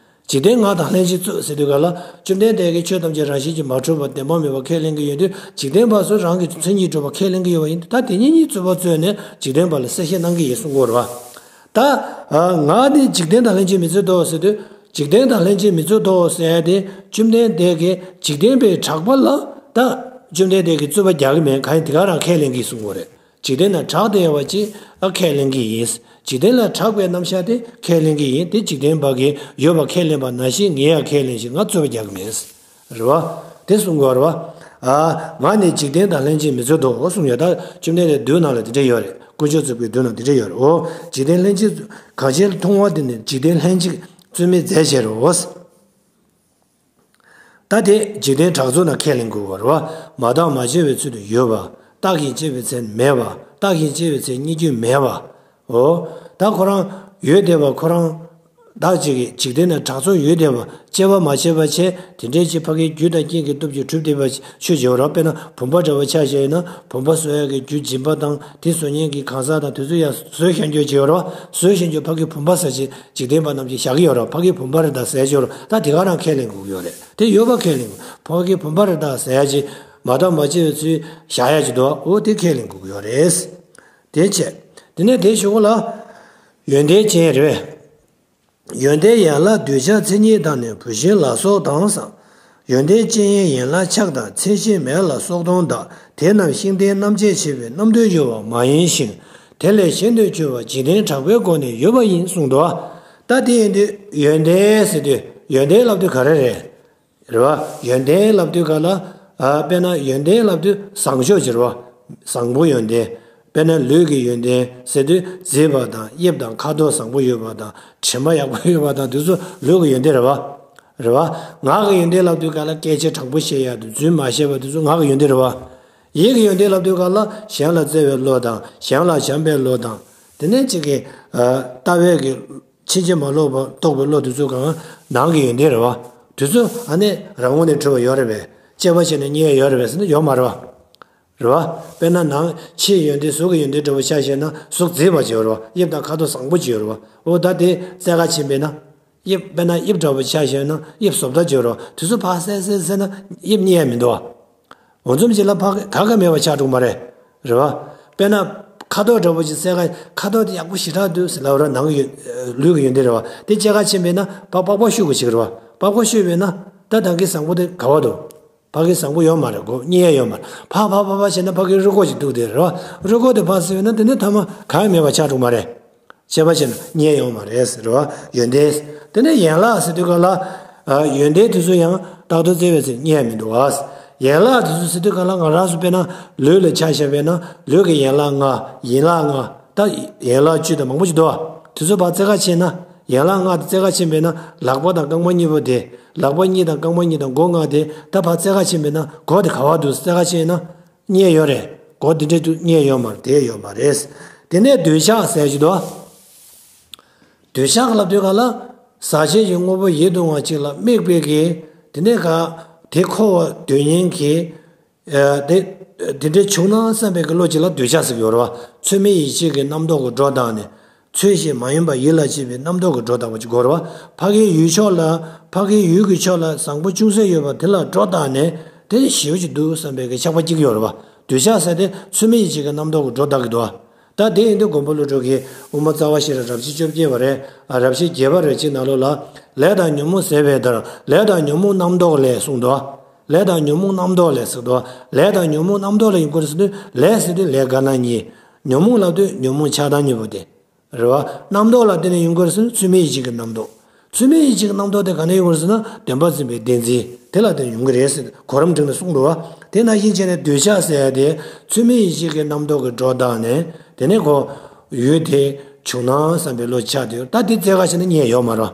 འཇིག་རྟེན་ངག་དང་ལྷན་ཅིག་རྩོད་ཟེར་དུས་ག་ལ། བཅོམ་ལྡན་འདས་ཀྱིས་ཆོས་ཐམས་ཅད་རང་བཞིན་གྱིས་མ་གྲུབ་པ་བདེན་པ་མེད་པ་ཁས་ལེན་གྱི་ཡོད་དུས། འཇིག་རྟེན་པ་ཚོས་རང་གི་མཚན་ཉིད་གྲུབ་པ་ཁས་ལེན་གྱི་ཡོད་པ་ཡིན་དུས། ད་དེ་གཉིས་གཉིས་རྩོད་པ་རྩོད་ནས་འཇིག་རྟེན་པ་ལ་གསལ་བཤད་གནང་གི་ཡིན་གསུང་གི་ཡོད་རེད་བ། ད་ཨ་ངག་ནི་འཇིག་རྟེན་དང་ལྷན་ཅིག་མི་རྩོད་དོ་ཟེར་དུས། འཇིག་རྟེན་དང་ལྷན་ཅིག་མི་རྩོད་དོ་ཟེར་ཡ་དེ། བཅོམ་ལྡན་འདས་ཀྱིས་འཇིག་རྟེན་པའི་གྲགས་པ་ལ་ད་བཅོམ་ལྡན་འདས་ཀྱིས་རྩོད་པ་རྒྱག་གི་མེད། གང་ཡིན་དེ་ག་རང་ཁས་ལེན་གྱི་གསུང་གི་ཡོད་རེད། འཇིག་རྟེན་ན་གྲགས་བསྡད་ཡོད་པ་ཅིག་ཨ་ཁས་ལེན་གྱི་ཡིན། འཇིག་རྟེན་ལ་གྲགས་པའི་རྣམ་གཞག་དེ་ཁས་ལེན་གྱི་ཡིན། དེ་འཇིག་རྟེན་པ་གིས་ཡོད་པ་ཁས་ལེན་པ་ནང་བཞིན་ངས་ཡང་ཁས་ལེན་ཞིང་ང་རྩོད་པ་རྒྱག་གི་མེད། རེད་བ། དེ་གསུང་གི་ཡོད་རེད་བ། ཨ་ངག་ནི་འཇིག་རྟེན་དང་ལྷན་ཅིག་མི་རྩོད་དོ་གསུངས་ཡོད། ད་བཅོམ་ལྡན་འདས་མདོའི་ནང་ལ་དེ་འདྲ་ཡོད་རེད། དཀོན་མཆོག་གཙུག་གི་མདོའི་ནང་དེ་འདྲ་ཡོད་རེད། འོ། འཇིག་རྟེན་ལྷན་ཅིག་གང་ཞིག་མཐོང་བ་དེ་ནི་འཇིག་རྟེན་ལྷན་ཅིག་རྩོད་མི་མཛད་ཕྱིར་རོ། ད་དེ་འཇིག་རྟེན་གྲགས་ཚོགས་ན་ཁས་ལེན་དགོས་པ་རེད་བ། མ་བརྟགས་མ་དཔྱད་པའི་ཚུལ་དུ་ཡོད་པ། བརྟགས་ཤིང་དཔྱད་པའི་ཚེ་མེད་པ། བརྟགས་ཤིང་དཔྱད་པའི་ཚེ་རྙེད་རྒྱུ་མེད་པ། འོ། ད་ཁོ་རང་ཡོད་བསྡད་པ་ཁོ་རང་བདག་གཅིག་གིས་འཇིག་རྟེན་ན་གྲགས་ཚོགས་ཡོད་བསྡད་པ་དཔྱད་པ་མ་བྱས་པ་བྱས། དེ་འདྲའི་ཅིག་ཕ་གིའི་རྒྱུ་དང་རྐྱེན་གྱི་སྟོབས་ཀྱིས་གྲུབ་བསྡད་པ་ཆོས་བྱེད་པ་རེད་བ། དཔེར་ན་བུམ་པ་འདྲ་བ་ཆ་བཞག་ཡིན་ན། བུམ་པ་བཟོ་ཡག་གི་རྒྱུ་སྦྱིན་པ་དང་། དེ་བཟོ་མཁན་གྱི་གང་ཟག་དང་དེ་ཚོ་ཡང་བཟོས་བཞག་རྒྱུ་བྱེད་པ་རེད་བ། བཟོས་བཞག་རྒྱུ་ཕ་གིའི་བུམ་པ་ཟེར་ཅིག་འཇིག་རྟེན་པ་རྣམས་ཀྱིས་བཞག་གི་ཡོད་རེད། ཕ་གིའི་བུམ་པ་རེད་ད་ཟེར་ཡ་ཅིག་ཡོད་རེད། ད་དེ་ག་རང་ཁས་ལེན་དགོས་ཀྱི་ཡོད་རེད། དེ་ཡོད་པ་ཁས་ལེན་དགོས། ཕ་གིའི་བུམ་པ་རེད་ད་ཟེར་ཡ་ཅིག་མ་བརྟགས་མ་དཔྱད་པའི་ཚུལ་བཞག་ཡ་ཅིག་འདུག་འོ་དེ་ཁས་ལེན་དགོས་ཀྱི་ཡོད་རེད། དེ་བྱས། དེ་ནས་དེའི་གཞུག་གུ་ལ། ཡོན་ཏན་ཅན་རེད་པས། ཡོན་ཏན་ཡན་ལག་འདོད་ཆགས་མཚན་ཉིད་དང་ནི་བུད་ཤིང་ལ་སོགས་དང་ཟེར། ཡོན་ཏན་ཅན་ཡིན་ཡན་ལག་ཆགས་དང་མཚན་ཤས་མེད་ལ་སོགས་དོན་དག་དེ་རྣམས་ཤིང་རྟའི་རྣམ་བཅད་བྱས་པའི་རྣམ་འདོད་གྱུར་པ་མ་ཡིན་ཞིང་། དེ་ལས་གཞན་དུ་གྱུར་པ་འཇིག་རྟེན་གྲགས་པའི་སྒོ་ནས་ཡོད་པ་ཡིན་གསུངས་འདུག་ད་དེ་ཡིན་དུས་ཡོན་ཏན་ཟེར་དུས་ཡོན་ཏན་ལབ་དུས་ག་རེ་རེད། རེད་བ། ཡོན་ཏན་ལབ་དུས་ག་ལ། ཨ་དཔེར་ན་ཡོན་ཏན་ལབ་དུས་བཟང་ཕྱོགས་ཀྱི་རེད་བ། བཟང་པོ་ཡོན་ཏན། དཔེར་ན་ལུས་ཀྱི་ཡོན་ཏན་ཟེར་དུས་མཛེས་པ་དང་དབྱིབས་དང་ཁ་དོག་བཟང་པོ་ཡོད་པ་དང་དྲི་མ་ཡག་པོ་ཡོད་པ་དང་དེ་ཚོ་ལུས་ཀྱི་ཡོན་ཏན་རེད་བ། རེད་བ། ངག་གི་ཡོན་ཏན་ལབ་དུས་ག་ལ་སྐད་ཆ་དྲང་པོ་བཤད་ཡག་དང་རྫུན་མ་བཤད་པ་དེ་ཚོ་ངག་གི་ཡོན་ཏན་རེད་བ། ཡིད་ཀྱི་ཡོན་ཏན་ལབ་དུས་ག་ལ་གཞན་ལ་བརྩེ་བའི་བློ་དང་གཞན་ལ་བྱམས་པའི་བློ་དང་། དེ་ནས་གཅིག་གི་ཨ་ལྟ་བའི་གི་ཕྱིན་ཅི་མ་ལོག་པ་རྟོགས་པའི་བློ་དེ་ཚོ་གང་ནང་གི་ཡོན་ཏན་རེད་བ། དེ་ཚོ་ཨ་ནི་རང་ངོས་ནས་གྲུབ་པ་ཡོད་རེད་པས། དཔྱད་པ་བྱས་ནས་རྙེད་ཡ་ཡོད་རེད་པས་ཟེར་ན་ཡོད་མ་རེད་བ། རེད་བ། དཔེར་ན་ནང་ཕྱིའི་ཡོན་ཏན་གཟུགས་ཀྱི་ཡོན་ཏན་འདྲ་བོ་ཆ་བཞག་ན་གཟུགས་མཛེས་པ་ཅིག་ཡོད་རེད་བ། དབྱིབས་དང་ཁ་དོག་བཟང་པོ་ཅིག་ཡོད་རེད་བ། འོ་ད་དེ་རྩེ་ག་ཕྱིན་པས་ན། དབྱིབས་དཔེར་ན་དབྱིབས་འདྲ་བོ་ཆ་བཞག་ན་དབྱིབས་བཟོ་ལྟ་ཅིག་ཡོད་རེད་བ། དེ་ཚོ་ཕར་བསལ་བསལ་བསལ་ན་དབྱིབས་རྙེད་ཡ་མི་འདུག་བ། འོ་འཛོམས་ཅིག་ལ་ཕ་ག་ག་མེད་པ་ཆགས་འགྲོ་མ་རེད། རེད་བ། དཔེར་ན། ཁ་དོག་འདྲ་པོ་ཅིག་བསལ་ག་ཁ་དོག་དེ་ཡག་པོ་ཞེ་དྲག་འདུག་ཟེར་ལབ་ར་ནང་གི་ཡོན་ལུས་ཀྱི་ཡོན་ཏན་རེད་བ། དེ་སྐྱེ་ག་ཕྱིན་པས་ན་པགས་པགས་པ་བཤུས་དགོས་ཅིག་རེད་བ། པགས་པ་བཤུས་པས་ན། ད་ད་གི་བཟང་པོ་དེ་ག་བ་འདུག་ཕ་གི་བཟང་པོ་ཡོད་མ་རེད་གོ། རྙེད་ཡ་ཡོད་མ་རེད། ཕ་ཕ་ཕ་ཕ་བྱས་ན་ཕ་གི་རུས་ཁོག་ཅིག་འདུག་དེ་རེད་བ། རུས་ཁོག་དེ་ཕར་བསལ་བས་ན་དེ་ནི་ཐ་མ་ག་ཡང་མེད་པ་ཆགས་འགྲོ་མ་རེད། བྱས་པ་བྱས་ན་རྙེད་ཡོང་མ་རེད་ཟེར་བ། ཡོན་ཏན། དེ་ནས་ཡན་ལག་ཟེར་དུས་ག་ལ། ཨ་ཡོན་ཏན་དེ་ཚོ་ཡང་རྟག་ཏུ་བརྩེ་བས་ཟེར་རྙེད་མི་འདུག་བ། ཡན་ལག་དེ་ཚོ་ཟེར་དུས་ག་ལ་ང་རང་ཚོ་དཔེར་ན་ལུས་ལ་ཆ་བཞག་པས་ན་ལུས་ཀྱི་ཡན་ལག་ལྔ། ཡན་ལག་ལྔ། ད་ཡན་ལག་བཅུ་དང་མང་པོ་ཞིག་འདུག་བ། དེ་ཚོ་ཕར་རྩེ་ག་ཕྱིན་ན་ཡན་ལག་ལྔ་དེ་རྩེ་ག་ཕྱིན་པས་ན་ལག་པ་དང་རྐང་པ་གཉིས་པོ་དེ། ལག་པ་གཉིས་དང་རྐང་པ་གཉིས་དང་མགོ་ལྔ་དེ་ད་ཕར་རྩེ་ག་ཕྱིན་པས་ན་མགོ་དེ་ག་བ་འདུག་རྩེ་ག་ཕྱིན་ན། རྙེད་ཡོད་རེད། གོ་འདི་འདྲས་དུ་རྙེད་ཡོད་མ་རེད། དེ་ཡོད་མ་རེད། དེ་ནས་འདོད་ཆགས་ཟེར་གྱི་འདུག་འདོད་ཆགས་ལབ་དུས་ག་ལ། ཟག་བཅས་ཀྱི་དངོས་པོ་ཡིད་དུ་འོང་བ་ཅིག་ལ་དམིགས་པའི་གི། དེ་ནས་ག་དེ་འཁོར་བར་འདོད་མཁན་གྱི། ཨ་དེ་དེ་འདྲས་བྱུང་ན་བསམ་པའི་གི་བློ་ཅིག་ལ་འདོད་ཆགས་ཟེར་གྱི་ཡོད་རེད་བ། ཚོད་མེད་ཡིད་ཆེས་ཀྱི་རྣམ་རྟོག་གི་སྒྲོ་བཏགས་ནས། ཚོད་ཅིག་མ་ཡིན་པ་ཡིད་ལ་བྱེད་པའི་རྣམ་རྟོག་གི་སྒྲོ་བཏགས་པ་ཅིག་དགོས་རེད་བ། ཕ་གིའི་ཡུལ་ཕྱོགས་ལ། ཕ་གིའི་ཡུལ་གྱི་ཕྱོགས་ལ་བཟང་པོ་ཅུང་ཟད་ཡོད་པ་དེ་ལ་སྒྲོ་བཏགས་ནས་དེ་ཞེ་པོ་ཅིག་འདུག་བསམ་པའི་གི་ཆགས་པ་སྐྱེ་གི་ཡོད་རེད་བ། འདོད་ཆགས་ཟེར་དེ་ཚོད་མེད་ཡིད་ཆེས་ཀྱི་རྣམ་རྟོག་གི་སྒྲོ་བཏགས་ཀྱི་འདུག་བ། ད་དེ་ཡིན་དུས་མགོན་པོ་ཀླུ་སྒྲུབ་ཀྱིས་དབུ་མ་རྩ་བ་ཤེས་རབ་རབ་བྱེད་བཅོ་བརྒྱད་པ་རེད། ཨ་རབ་བྱེད་བརྒྱད་པ་རེད་ཅེས་ནང་ལོགས་ལ། ལས་དང་ཉོན་མོངས་ཟད་པའི་བརྡར་ལས་དང་ཉོན་མོངས་རྣམ་རྟོག་ལས་གསུངས་འདུག་བ། ལས་དང་ཉོན་མོངས་རྣམ་རྟོག་ལས་ཟེར་འདུག་བ། ལས་དང་ཉོན་མོངས་རྣམ་རྟོག་ལས་ཡིན་དགོས་རེད་ཟེར་དུས་ལས་ཟེར་དུས་ལས་དགར་སྣང་གཉིས། ཉོན་མོངས་ལབ་དུས་ཉོན་མོངས་ཆགས་སྡང་གཉིས་པོ་དེ། རེད་བ། རྣམ་རྟོག་ལ་བརྟེན་ནས་ཡོང་གི་རེད་ཟེར་ན་ཚོད་མེད་ཡིད་ཆེས་ཀྱི་རྣམ་རྟོག་ཚོད་མེད་ཡིད་ཆེས་ཀྱི་རྣམ་རྟོག་དེ་ག་ནས་ཡོང་གི་རེད་ཟེར་ན་བདེན་པར་འཛིན་པའི་བདེན་འཛིན་དེ་ལ་བརྟེན་ནས་ཡོང་གི་རེད་ཟེར་གོ་རིམ་བསྒྲིགས་ནས་གསུངས་འདུག་བ། དེ་ནང་བཞིན་བྱས་ནས་འདོད་ཆགས་ཟེར་ཡ་དེ་ཚོད་མེད་ཡིད་ཆེས་ཀྱི་རྣམ་རྟོག་གི་སྒྲོ་བཏགས་ནས་དེ་ནས་ཁོ་ཡུལ་དེ་ བྱུང་ན་བསམ་པའི་བློ་ཆགས་དུས། ད་དེ་བཙལ་ག་བྱས་ན་རྙེད་ཡོད་མ་རེད།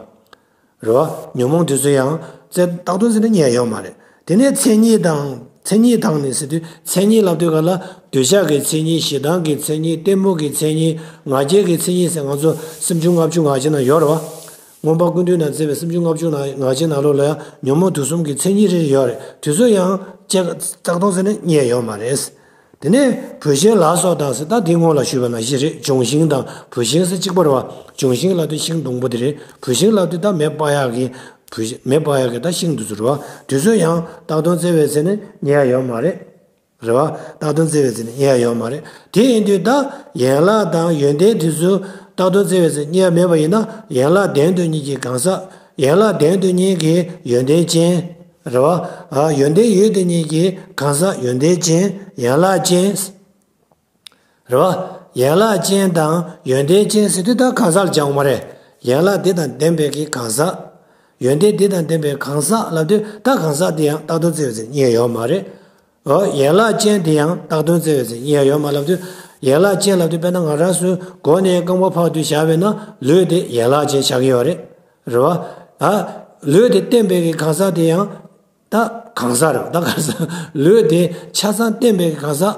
རེད་བ། ཉོན་མོངས་དེ་ཚོ་ཡང་བཙལ་བཏང་དོན་ཟེར་ན་རྙེད་ཡོད་མ་རེད། དེ་ནས་མཚན་ཉིད་དང་མཚན་ཉིད་དང་ནི་ཟེར་དུས། མཚན་ཉིད་ལབ་དུས་ག་ལ། འདོད་ཆགས་ཀྱི་མཚན་ཉིད། ཞེ་སྡང་གི་མཚན་ཉིད། གཏི་མུག་གི་མཚན་ཉིད། ང་རྒྱལ་གྱི་མཚན་ཉིད་ཟེར། ང་ཚོ་སུམ་ཅུ་ལྔ་བཅུ་ང་རྒྱལ་ནང་ཡོད་རེད་བ། མངོན་པ་ཀུན་བཏུས་ནང་བཙལ་བའི་སུམ་ཅུ་ལྔ་བཅུ་ནང་ང་རྒྱལ་ནང་ལོགས་ལ་ཡང་ཉོན་མོངས་དུག་གསུམ་གྱི་མཚན་ཉིད་རེ་རེ་ཡོད་རེད། དེ་ཚོ་ཡང་བཙལ་བཏང་དོན་ཟེར་ན་རྙེད་ཡོད་མ་རེད། དེ་ནས་བུད་ཤིང་ལ་སོགས་དང་ཟེར། ད་དེ་སྔོན་ལ་ཞུས་པ་ནང་བཞིན་རེད། ལྗོན་ཤིང་དང་བུད་ཤིང་ཟེར་གཅིག་པ་རེད་བ། ལྗོན་ཤིང་ལབ་དུས་ཤིང་སྡོང་པོ་དེ་རེད། བུད་ཤིང་ལབ་དུས་ད་མེ་སྤར་ཡག་གི། བུད་ཤིང་མེ་སྤར་ཡག་གི་ད་ཤིང་དེ་ཚོ་རེད་བ། དེ་ཚོ་ཡང་བཏང་དོན་བཙལ་བས་ཟེར་ན་རྙེད་ཡ་ཡོད་མ་རེད། རེད་བ། བཏང་དོན་བཙལ་བས་ཟེར་ན་རྙེད་ཡ་ཡོད་མ་རེད། དེ་ཡིན་དུས་ད་ཡན་ལག་དང་ཡོན་ཏན་དེ་ཚོ་བཏང་དོན་བཙལ་བས་ཟེར་རྙེད་ཡ་མེད་པ་ཡིན་ན། ཡན་ལག་ལྡན་དུ་གཉིས་ཀྱི་གང་ཟག་ཡན་ལག་ལྡན་དུ་གཉིས་ཀྱི་ཡོན་ཏན་ཅན། རེད་བ། ཨ། ཡོན་ཏན་ཡོད་དེ་གཉིས་ཀྱི་གང་ཟག་ཡོན་ཏན་ཅན། ཡན་ལག་ཅན། རེད་བ། ཡན་ལག་ཅན་དང་ཡོན་ཏན་ཅན་ཟེར་དུས་ད་གང་ཟག་ལ་སྦྱར་བ་མ་རེད། ཡན་ལག་འདི་དང་ལྡན་པའི་གི་གང་ཟག་ཡོན་ཏན་འདི་དང་ལྡན་པའི་གང་ཟག་ལབ་དུས་ད་གང་ཟག་འདི་ཡང་བཏང་དོན་བཙལ་བས་ཟེར་རྙེད་ཡོད་མ་རེད། འོ། ཡན་ལག་ཅན་དེ་ཡང་བཏང་དོན་བཙལ་བས་ཟེར་རྙེད་ཡོད་མ་རེད་ལབ་དུས། ཡན་ལག་ཅན་ལབ་དུས་དཔེར་ན་ང་རང་ཚོའི་མགོ་ནས་རྐང་པ་བར་དུ་བཞག་པས་ན་ལུས་དེ་ཡན་ལག་ཅན་ཆགས་ཀྱི་ཡོད་རེད། རེད་བ། ཨ། ལུས་དེ་བརྟེན་པའི་གི་གང་ཟག་དེ་ཡང་ད་གང་ཟག་རེད། ད་གང་ཟག་ལུས་དེ་ཆ་ཚང་བརྟེན་པའི་གི་གང་ཟག་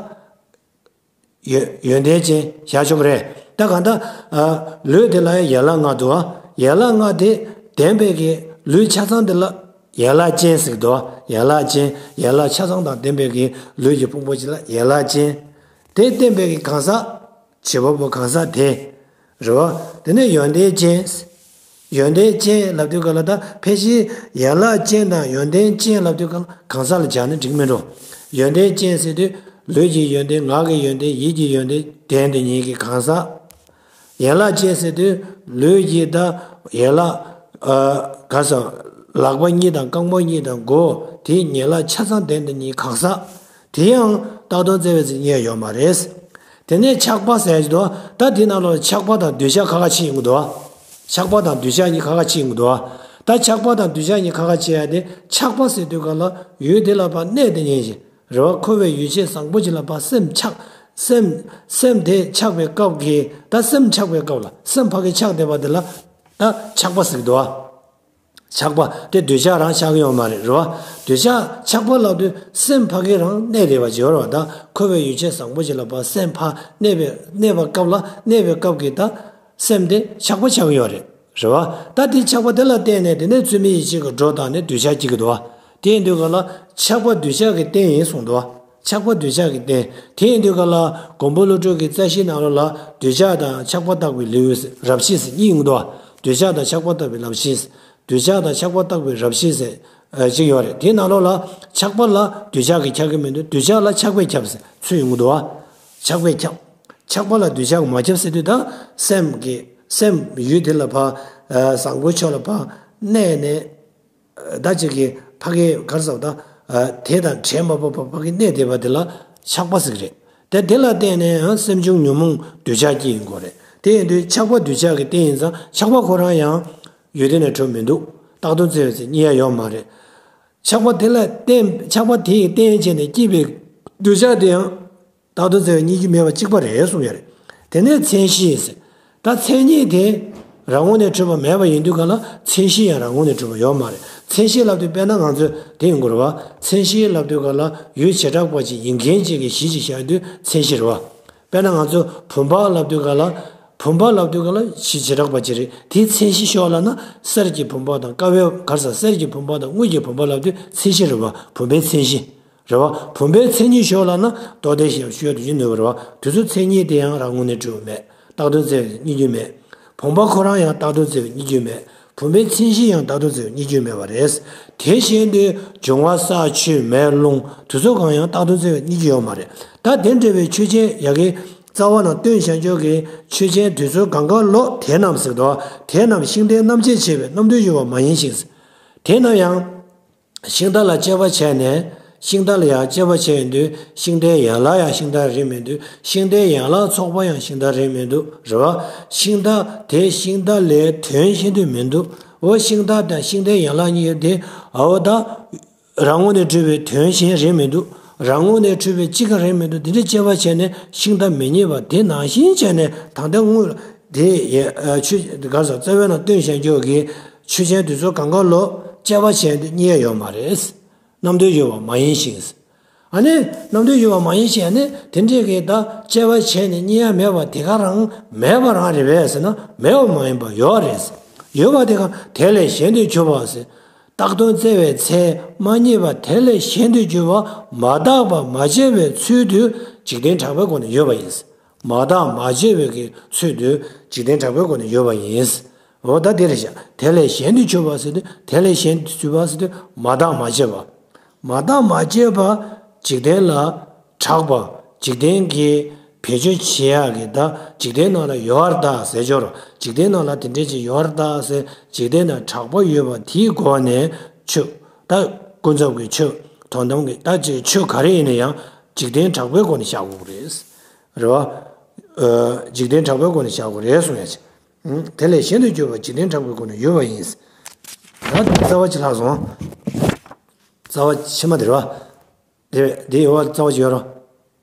ཡོན་ཡོན་ཏན་ཅན་བཞག་ཆོག་གི་རེད། ད་གང་ལྟར། ཨ། ལུས་དེ་ལ་ཡང་ཡན་ལག་ལྔ་འདུག་ཨ། ཡན་ལག་ལྔ་དེ་ལྡན་པའི་གི་ལུས་ཆ་ཚང་དེ་ལ་ཡན་ལག་ཅན་ཟེར་གི་འདུག་ཨ། ཡན་ལག་ཅན། ཡན་ལག་ཆ་ཚང་དང་ལྡན་པའི་གི་ལུས་ཀྱི་ཕུང་པོ་ཅིག་ལ་ཡན་ལག་ཅན། དེ་བརྟེན་པའི་གི་གང་ཟག་བྱེད་པ་པོ་གང་ཟག་དེ། རེད་བ། དེ་ནས་ཡོན་ཏན་ཅན། ཡོན་ཏན་ཅན་ལབ་དུས་ག་ལ་ད་ཕལ་ཆེར་ཡན་ལག་ཅན་དང་ཡོན་ཏན་ཅན་ལབ་དུས་ག་ལ་གང་ཟག་ལ་སྦྱར་ན་འགྲིག་མིན་འགྲོ། ཡོན་ཏན་ཅན་ཟེར་དུས་ལུས་ཀྱི་ཡོན་ཏན། ངག་གི་ཡོན་ཏན། ཡིད་ཀྱི་ཡོན་ཏན་ལྡན་དེ་ཉིད་ཀྱི་གང་ཟག་ཡན་ལག་ཅན་ཟེར་དུས་ལུས་ཀྱི་ད་ཡན་ལག་ཨ། ག་ས། ལག་པ་གཉིས་དང་རྐང་པ་གཉིས་དང་མགོ་དེའི་ཡན་ལག་ཆ་ཚང་ལྡན་དེ་ཉིད་གང་ཟག་དེ་ཡང་བཏང་དོན་བཙལ་བས་ཟེར་རྙེད་ཡོད་མ་རེད། དེ་ནས་ཆགས་པ་ཟེར་གྱི་འདུག་ད་དེ་ནང་ལོགས་ཆགས་པ་དང་འདོད་ཆགས་ཁ་ཁ་ཕྱེ་ཡོང་གི་འདུག་ཆགས་པ་དང་འདོད་ཆགས་གཉིས་ཁ་ཁ་ཕྱེ་ཡོང་གི་འདུག་ད་ཆགས་པ་དང་འདོད་ཆགས་གཉིས་ཁ་ཁ་ཕྱེ་ཡ་དེ། ཆགས་པ་ཟེར་དུས་ག་ལ་ཡུལ་དེ་ལ་ཕར་གནས་དེ་ཉིད་ཀྱི། རེད་བ། འཁོར་བའི་ཡུལ་ཆེས་བཟང་པོ་ཅིག་ལ་ཕར་སེམས་ཆགས། སེམས། སེམས་དེ་ཆགས་པའི་སྐབས་ཀྱི། ད་སེམས་ཆགས་པའི་སྐབས་ལ། སེམས་ཕ་གི་ཆགས་བསྡད་པ་དེ་ལ་ད་ཆགས་པ་ཟེར་གྱི་འདུག་བ། ཆགས་པ་དེ་འདོད་ཆགས་རང་ཆགས་ཀྱི་ཡོད་མ་རེད། རེད་བ། འདོད་ཆགས་ཆགས་པ་ལབ་དུས་སེམས་ཕ་གི་རང་གནས་བསྡད་པ་ཅིག་ཡོད་རེད་བ། ད་འཁོར་བའི་ཡུལ་ཆེས་བཟང་པོ་ཅིག་ལ་ཕར་སེམས་ཕར་གནས་པའི། གནས་པའི་སྐབས་ལ། གནས་པའི་སྐབས་ཀྱི་ད་སེམས་དེ་ཆགས་པ་ཆགས་ཀྱི་ཡོད་རེད། རེད་བ། ད་དེ་ཆགས་པ་དེ་ལ་བརྟེན་ནས་དེ་ནས་ཚུལ་མིན་ཡིད་བྱེད་ཀྱི་སྒྲོ་བཏགས་ནས་འདོད་ཆགས་སྐྱེ་གི་འདུག་བ། དེ་ཡིན་དུས་ག་ལ་ཆགས་པ་འདོད་ཆགས་ཀྱི་རྟེན་ཡིན་གསུངས་འདུག་བ། ཆགས་པ་འདོད་ཆགས་ཀྱི་རྟེན། དེ་ཡིན་དུས་ག་ལ་མགོན་པོ་ཀླུ་སྒྲུབ་ཀྱི་རྩ་ཤེའི་ནང་ལོགས་ལ་འདོད་ཆགས་དང་ཆགས་པ་བརྟག་པའི་ལེའུ་ཟེར། རབ་བྱེད་ཟེར་གཉིས་ཡོང་གི་འདུག་བ། འདོད་ཆགས་དང་ཆགས་པ་བརྟག་པའི་རབ་བྱེད་ཟེར། འདོད་ཆགས་དང་ཆགས་པ་བརྟག་པའི་རབ་བྱེད་ཟེར་ཨ་གཅིག་ཡོད་རེད། དེའི་ནང་ལོགས་ལ་ཆགས་པ་ལ་འདོད་ཆགས་ཀྱིས་ཁྱབ་ཀྱི་མི་འདུག་འདོད་ཆགས་ལ་ཆགས་པས་ཁྱབ་ཟེར་ཚུལ་ཡོང་གི་འདུག་བ། ཆགས་པས་ཁྱབ། ཆགས་པ་ལ་འདོད་ཆགས་མ་ཁྱབ་ཟེར་དུས་ད་སེམས་ཀྱི། སེམས་ཡུལ་དེ་ལ་ཕར། ཨ། བཟང་པོའི་ཕྱོགས་ལ་ཕར་གནས་ནས། ཨ། ད་ཅིག་གི་ཕ་གི་ག་རེ་ཟེར་བ་ད། ཨ། དེ་དང་འབྲལ་མ་ཕོད་པར་ཕ་གི་གནས་བསྡད་པ་དེ་ལ་ཆགས་པ་ཟེར་གི་རེད། དེ་དེ་ལ་བརྟེན་ནས་ཡང་སེམས་བྱུང་ཉོན་མོངས་འདོད་ཆགས་སྐྱེ་ཡོང་གི་རེད། དེ་ཡིན་དུས་ཆགས་པ་འདོད་ཆགས་ཀྱི་རྟེན་ཡིན་ཙང་ཆགས་པ་ཁོ་རང་ཡང་ཡུལ་དེ་ནས་གྲུབ་མི་འདུག་བཏགས་དོན་བཙལ་བས་ཟེར་རྙེད་ཡ་ཡོད་མ་རེད། ཆགས་པ་དེ་ལ་བརྟེན། ཆགས་པ་དེ་ཡི་རྟེན་བྱས་ནས་སྐྱེས་པའི་འདོད་ཆགས་དེ་ཡང་བཏགས་དོན་བཙལ་བས་རྙེད་རྒྱུ་མེད་པ་གཅིག་པ་རེད་གསུངས་ཡོད་རེད། དེ་ནས་མཚན་གཞི་ཟེར། ད་མཚན་ཉིད་དེ་རང་ངོས་ནས་གྲུབ་པ་མེད་པ་ཡིན་དུས་ག་ལ་མཚན་གཞི་ཡང་རང་ངོས་ནས་གྲུབ་པ་ཡོད་མ་རེད། མཚན་གཞི་ལབ་དུས་དཔེར་ན་ང་ཚོས་དེ་ཡོང་གི་རེད་བ། མཚན་གཞི་ལབ་དུས་ག་ལ་ཡུལ་བྱེ་བྲག་པ་ཅིག་ཡིན་མཁན་ཅིག་གི་གཞི་ཅིག་བཞག་དུས་མཚན་གཞི་རེད་བ། དཔེར་ན་ང་ཚོ་བུམ་པ་ལབ་དུས་ག་ལ། བུམ་པ་ལབ་དུས་ག་ལ་གཞི་བྱེ་བྲག་པ་ཅིག་རེད། དེའི་མཚན་གཞི་ཤོག་ལབ་ན་གསེར་གྱི་བུམ་པ་དང་ཀ་བའི་ག་རེ་ཟེར། གསེར་གྱི་བུམ་པ་དང་དངུལ་གྱི་བུམ་པ་ལབ་དུས་མཚན་གཞི་རེད་བ། བུམ་པའི་མཚན་གཞི་རེད་བ། བུམ་པའི་མཚན་ཉིད་ཤོག་ལབ་ན་རྟོགས་ལྡན་ཞེས་པ་ཤོག་དེ་ཡིན་ནོར་བ་རེད་བ། དེ་ཚོ་མཚན་ཉིད་དེ་ཡང་རང་ངོས་ནས་གྲུབ་པ་མེད། བཏགས་དོན་བཙལ་བས་རྙེད་རྒྱུ་མེད། བུམ་པ་ཁོ་རང་ཡང་བཏགས་དོན་བཙལ་བས་རྙེད་རྒྱུ་མེད། བུམ་པའི་མཚན་གཞི་ཡང་བཏགས་དོན་བཙལ་བས་རྙེད་རྒྱུ་མེད་པ་རེད། དེ་བཞིན་དུ་འབྱུང་བ་ས་ཆུ་མེ་རླུང་དེ་ཚོ་གང་ཡང་བཏགས་དོན་བཙལ་བས་རྙེད་རྒྱུ་ཡོད་མ་རེད། ད་དེ་འདྲ་བའི་ཆོས་ཅན་ཡ་གི་རྩ་བ་ནས་སྟོན་བྱ་ཆོག་གི་ཆོས་ཅན་དེ་ཚོ་གང་ག་ལོ་དེ་རྣམས་ཟེར་དོ། དེ་རྣམས་ཤིང་རྟའི་རྣམ་བཅད་བྱས་པའི་རྣམ་འགྲེལ་ཡོད་པ་མ་ཡིན་ཞིང་། དེ་རྣམས་ཡང་། ཤིང་རྟ་ལ་དཔྱད་པ་བྱས་ནས། ཤིང་རྟ་ལ་ཡང་དཔྱད་པ་བྱས་ཡོང་དུས་ཤིང་རྟའི་ཡན་ལག་ཡང་ཤིང་རྟ་རེད་མི་འདུག་ཤིང་རྟའི་ཡན་ལག་ཚོགས་པ་ཡང་ཤིང་རྟ་རེད་མི་འདུག་རེད་བ། ཤིང་རྟ་དེ་ཤིང་རྟ་ལས་དོན་ཤེས་འདོད་མི་འདུག་འོ་ཤིང་རྟ་དང་ཤིང་རྟའི་ཡན་ལག་གཉིས་དེ་འོ་ད་རང་ངོས་ནས་གྲུབ་པའི་དོན་གཞན་རེད་མི་འདུག་རང་ངོས་ནས་གྲུབ་པའི་གཅིག་ཀ་རེད་མི་འདུག་དེ་འདྲ་དཔྱད་པ་བྱས་ནས་ཤིང་རྟ་མི་རྙེད་པ་དེ་ནང་བཞིན་བྱས་ནས་ད་ལྟ་དངོས། དེ་ཡི་ཆོས་ག་རེ་ཟེར། རྩ་བའི་ནང་སྟོན་བྱེད་ཀྱི་ཆོས་ཅན་དེ་ཚོ་གང་ག་ལ་དཔྱད་པ་བྱས་ཏེ་རྙེད་ཡ་ཡོད་མ་རེད། རྣམ་དོན་ཡོད་པ་མ་ཡིན་ཞིང་། ཨ་ནི་རྣམ་དོན་ཡོད་པ་མ་ཡིན་ཞིང་། ཨ་ནི་དེ་འདྲས་ཀྱི་ད་དཔྱད་པ་བྱས་ནས་རྙེད་ཡ་མེད་པ་དེ་ག་རང་མེད་པ་རང་རེད་པས་ཟེར་ན། མེད་པ་མ་ཡིན་པ་ཡོད་རེད། ཡོད་པ་དེ་གང་དེ་ལས་གཞན་དུ་གྱུར་པ་ཟེར། བཏགས་དོན་བཙལ་བའི་ཚེ་མ་རྙེད་པ་དེ་ལས་གཞན་དུ་གྱུར་པ་མ་བརྟགས་པ་མ་དཔྱད་པའི་ཚུལ་དུ་འཇིག་རྟེན་གྲགས་པའི་སྒོ་ནས་ཡོད་པ་ཡིན། མ་བརྟགས་མ་དཔྱད་པའི་གི་ཚུལ་དུ་འཇིག་རྟེན་གྲགས་པའི་སྒོ་ནས་ཡོད་པ་ཡིན། འོ་ད་དེ་རེད་ཤག་དེ་ལས་གཞན་དུ་གྱུར་པ་ཟེར་དུས། དེ་ལས་གཞན་དུ་གྱུར་པ་ཟེར་དུས་མ་བརྟགས་མ་དཔྱད་པ། མ་བརྟགས་མ་དཔྱད་པ་འཇིག་རྟེན་ལ་གྲགས་པ། འཇིག་རྟེན་གྱི་བེད་སྤྱོད་བྱེད་ཡག་གི་ད་འཇིག་རྟེན་ནང་ལ་ཡོད་པར་གདའ་ཟེར། སྦྱོར་བ། འཇིག་རྟེན་ནང་ལ་དེ་འདྲས་ཅིག་ཡོད་པར་གདའ་ཟེར། འཇིག་རྟེན་ནང་གྲགས་པ་ཡོད་པ་དེའི་སྒོ་ནས་ཆོས། ད་ཀུན་རྫོབ་ཀྱི་ཆོས། དོན་དམ་གྱི་ད་ཅིག་ཆོས་ག་རེ་ཡིན་ན་ཡང་འཇིག་རྟེན་གྲགས་པའི་སྒོ་ནས་བཞག་དགོས་ཀྱི་རེད། རེད་བ། ཨ། འཇིག་རྟེན་གྲགས་པའི་སྒོ་ནས་བཞག་དགོས་རེད་གསུང་ཡ་ཅིག་དེ་ལས་གཞན་དུ་གྱུར་པ་འཇིག་རྟེན་གྲགས་པའི་སྒོ་ནས་ཡོད་པ་ཡིན། ད་རྩ་བ་ཅིག་ལྷག་སོང་། རྩ་བ་ཕྱི་མ་དེ་རེད་བ། དེ་དེའི་འོག་ལ་རྩ་བ་ཅིག་ཡོད་རེད།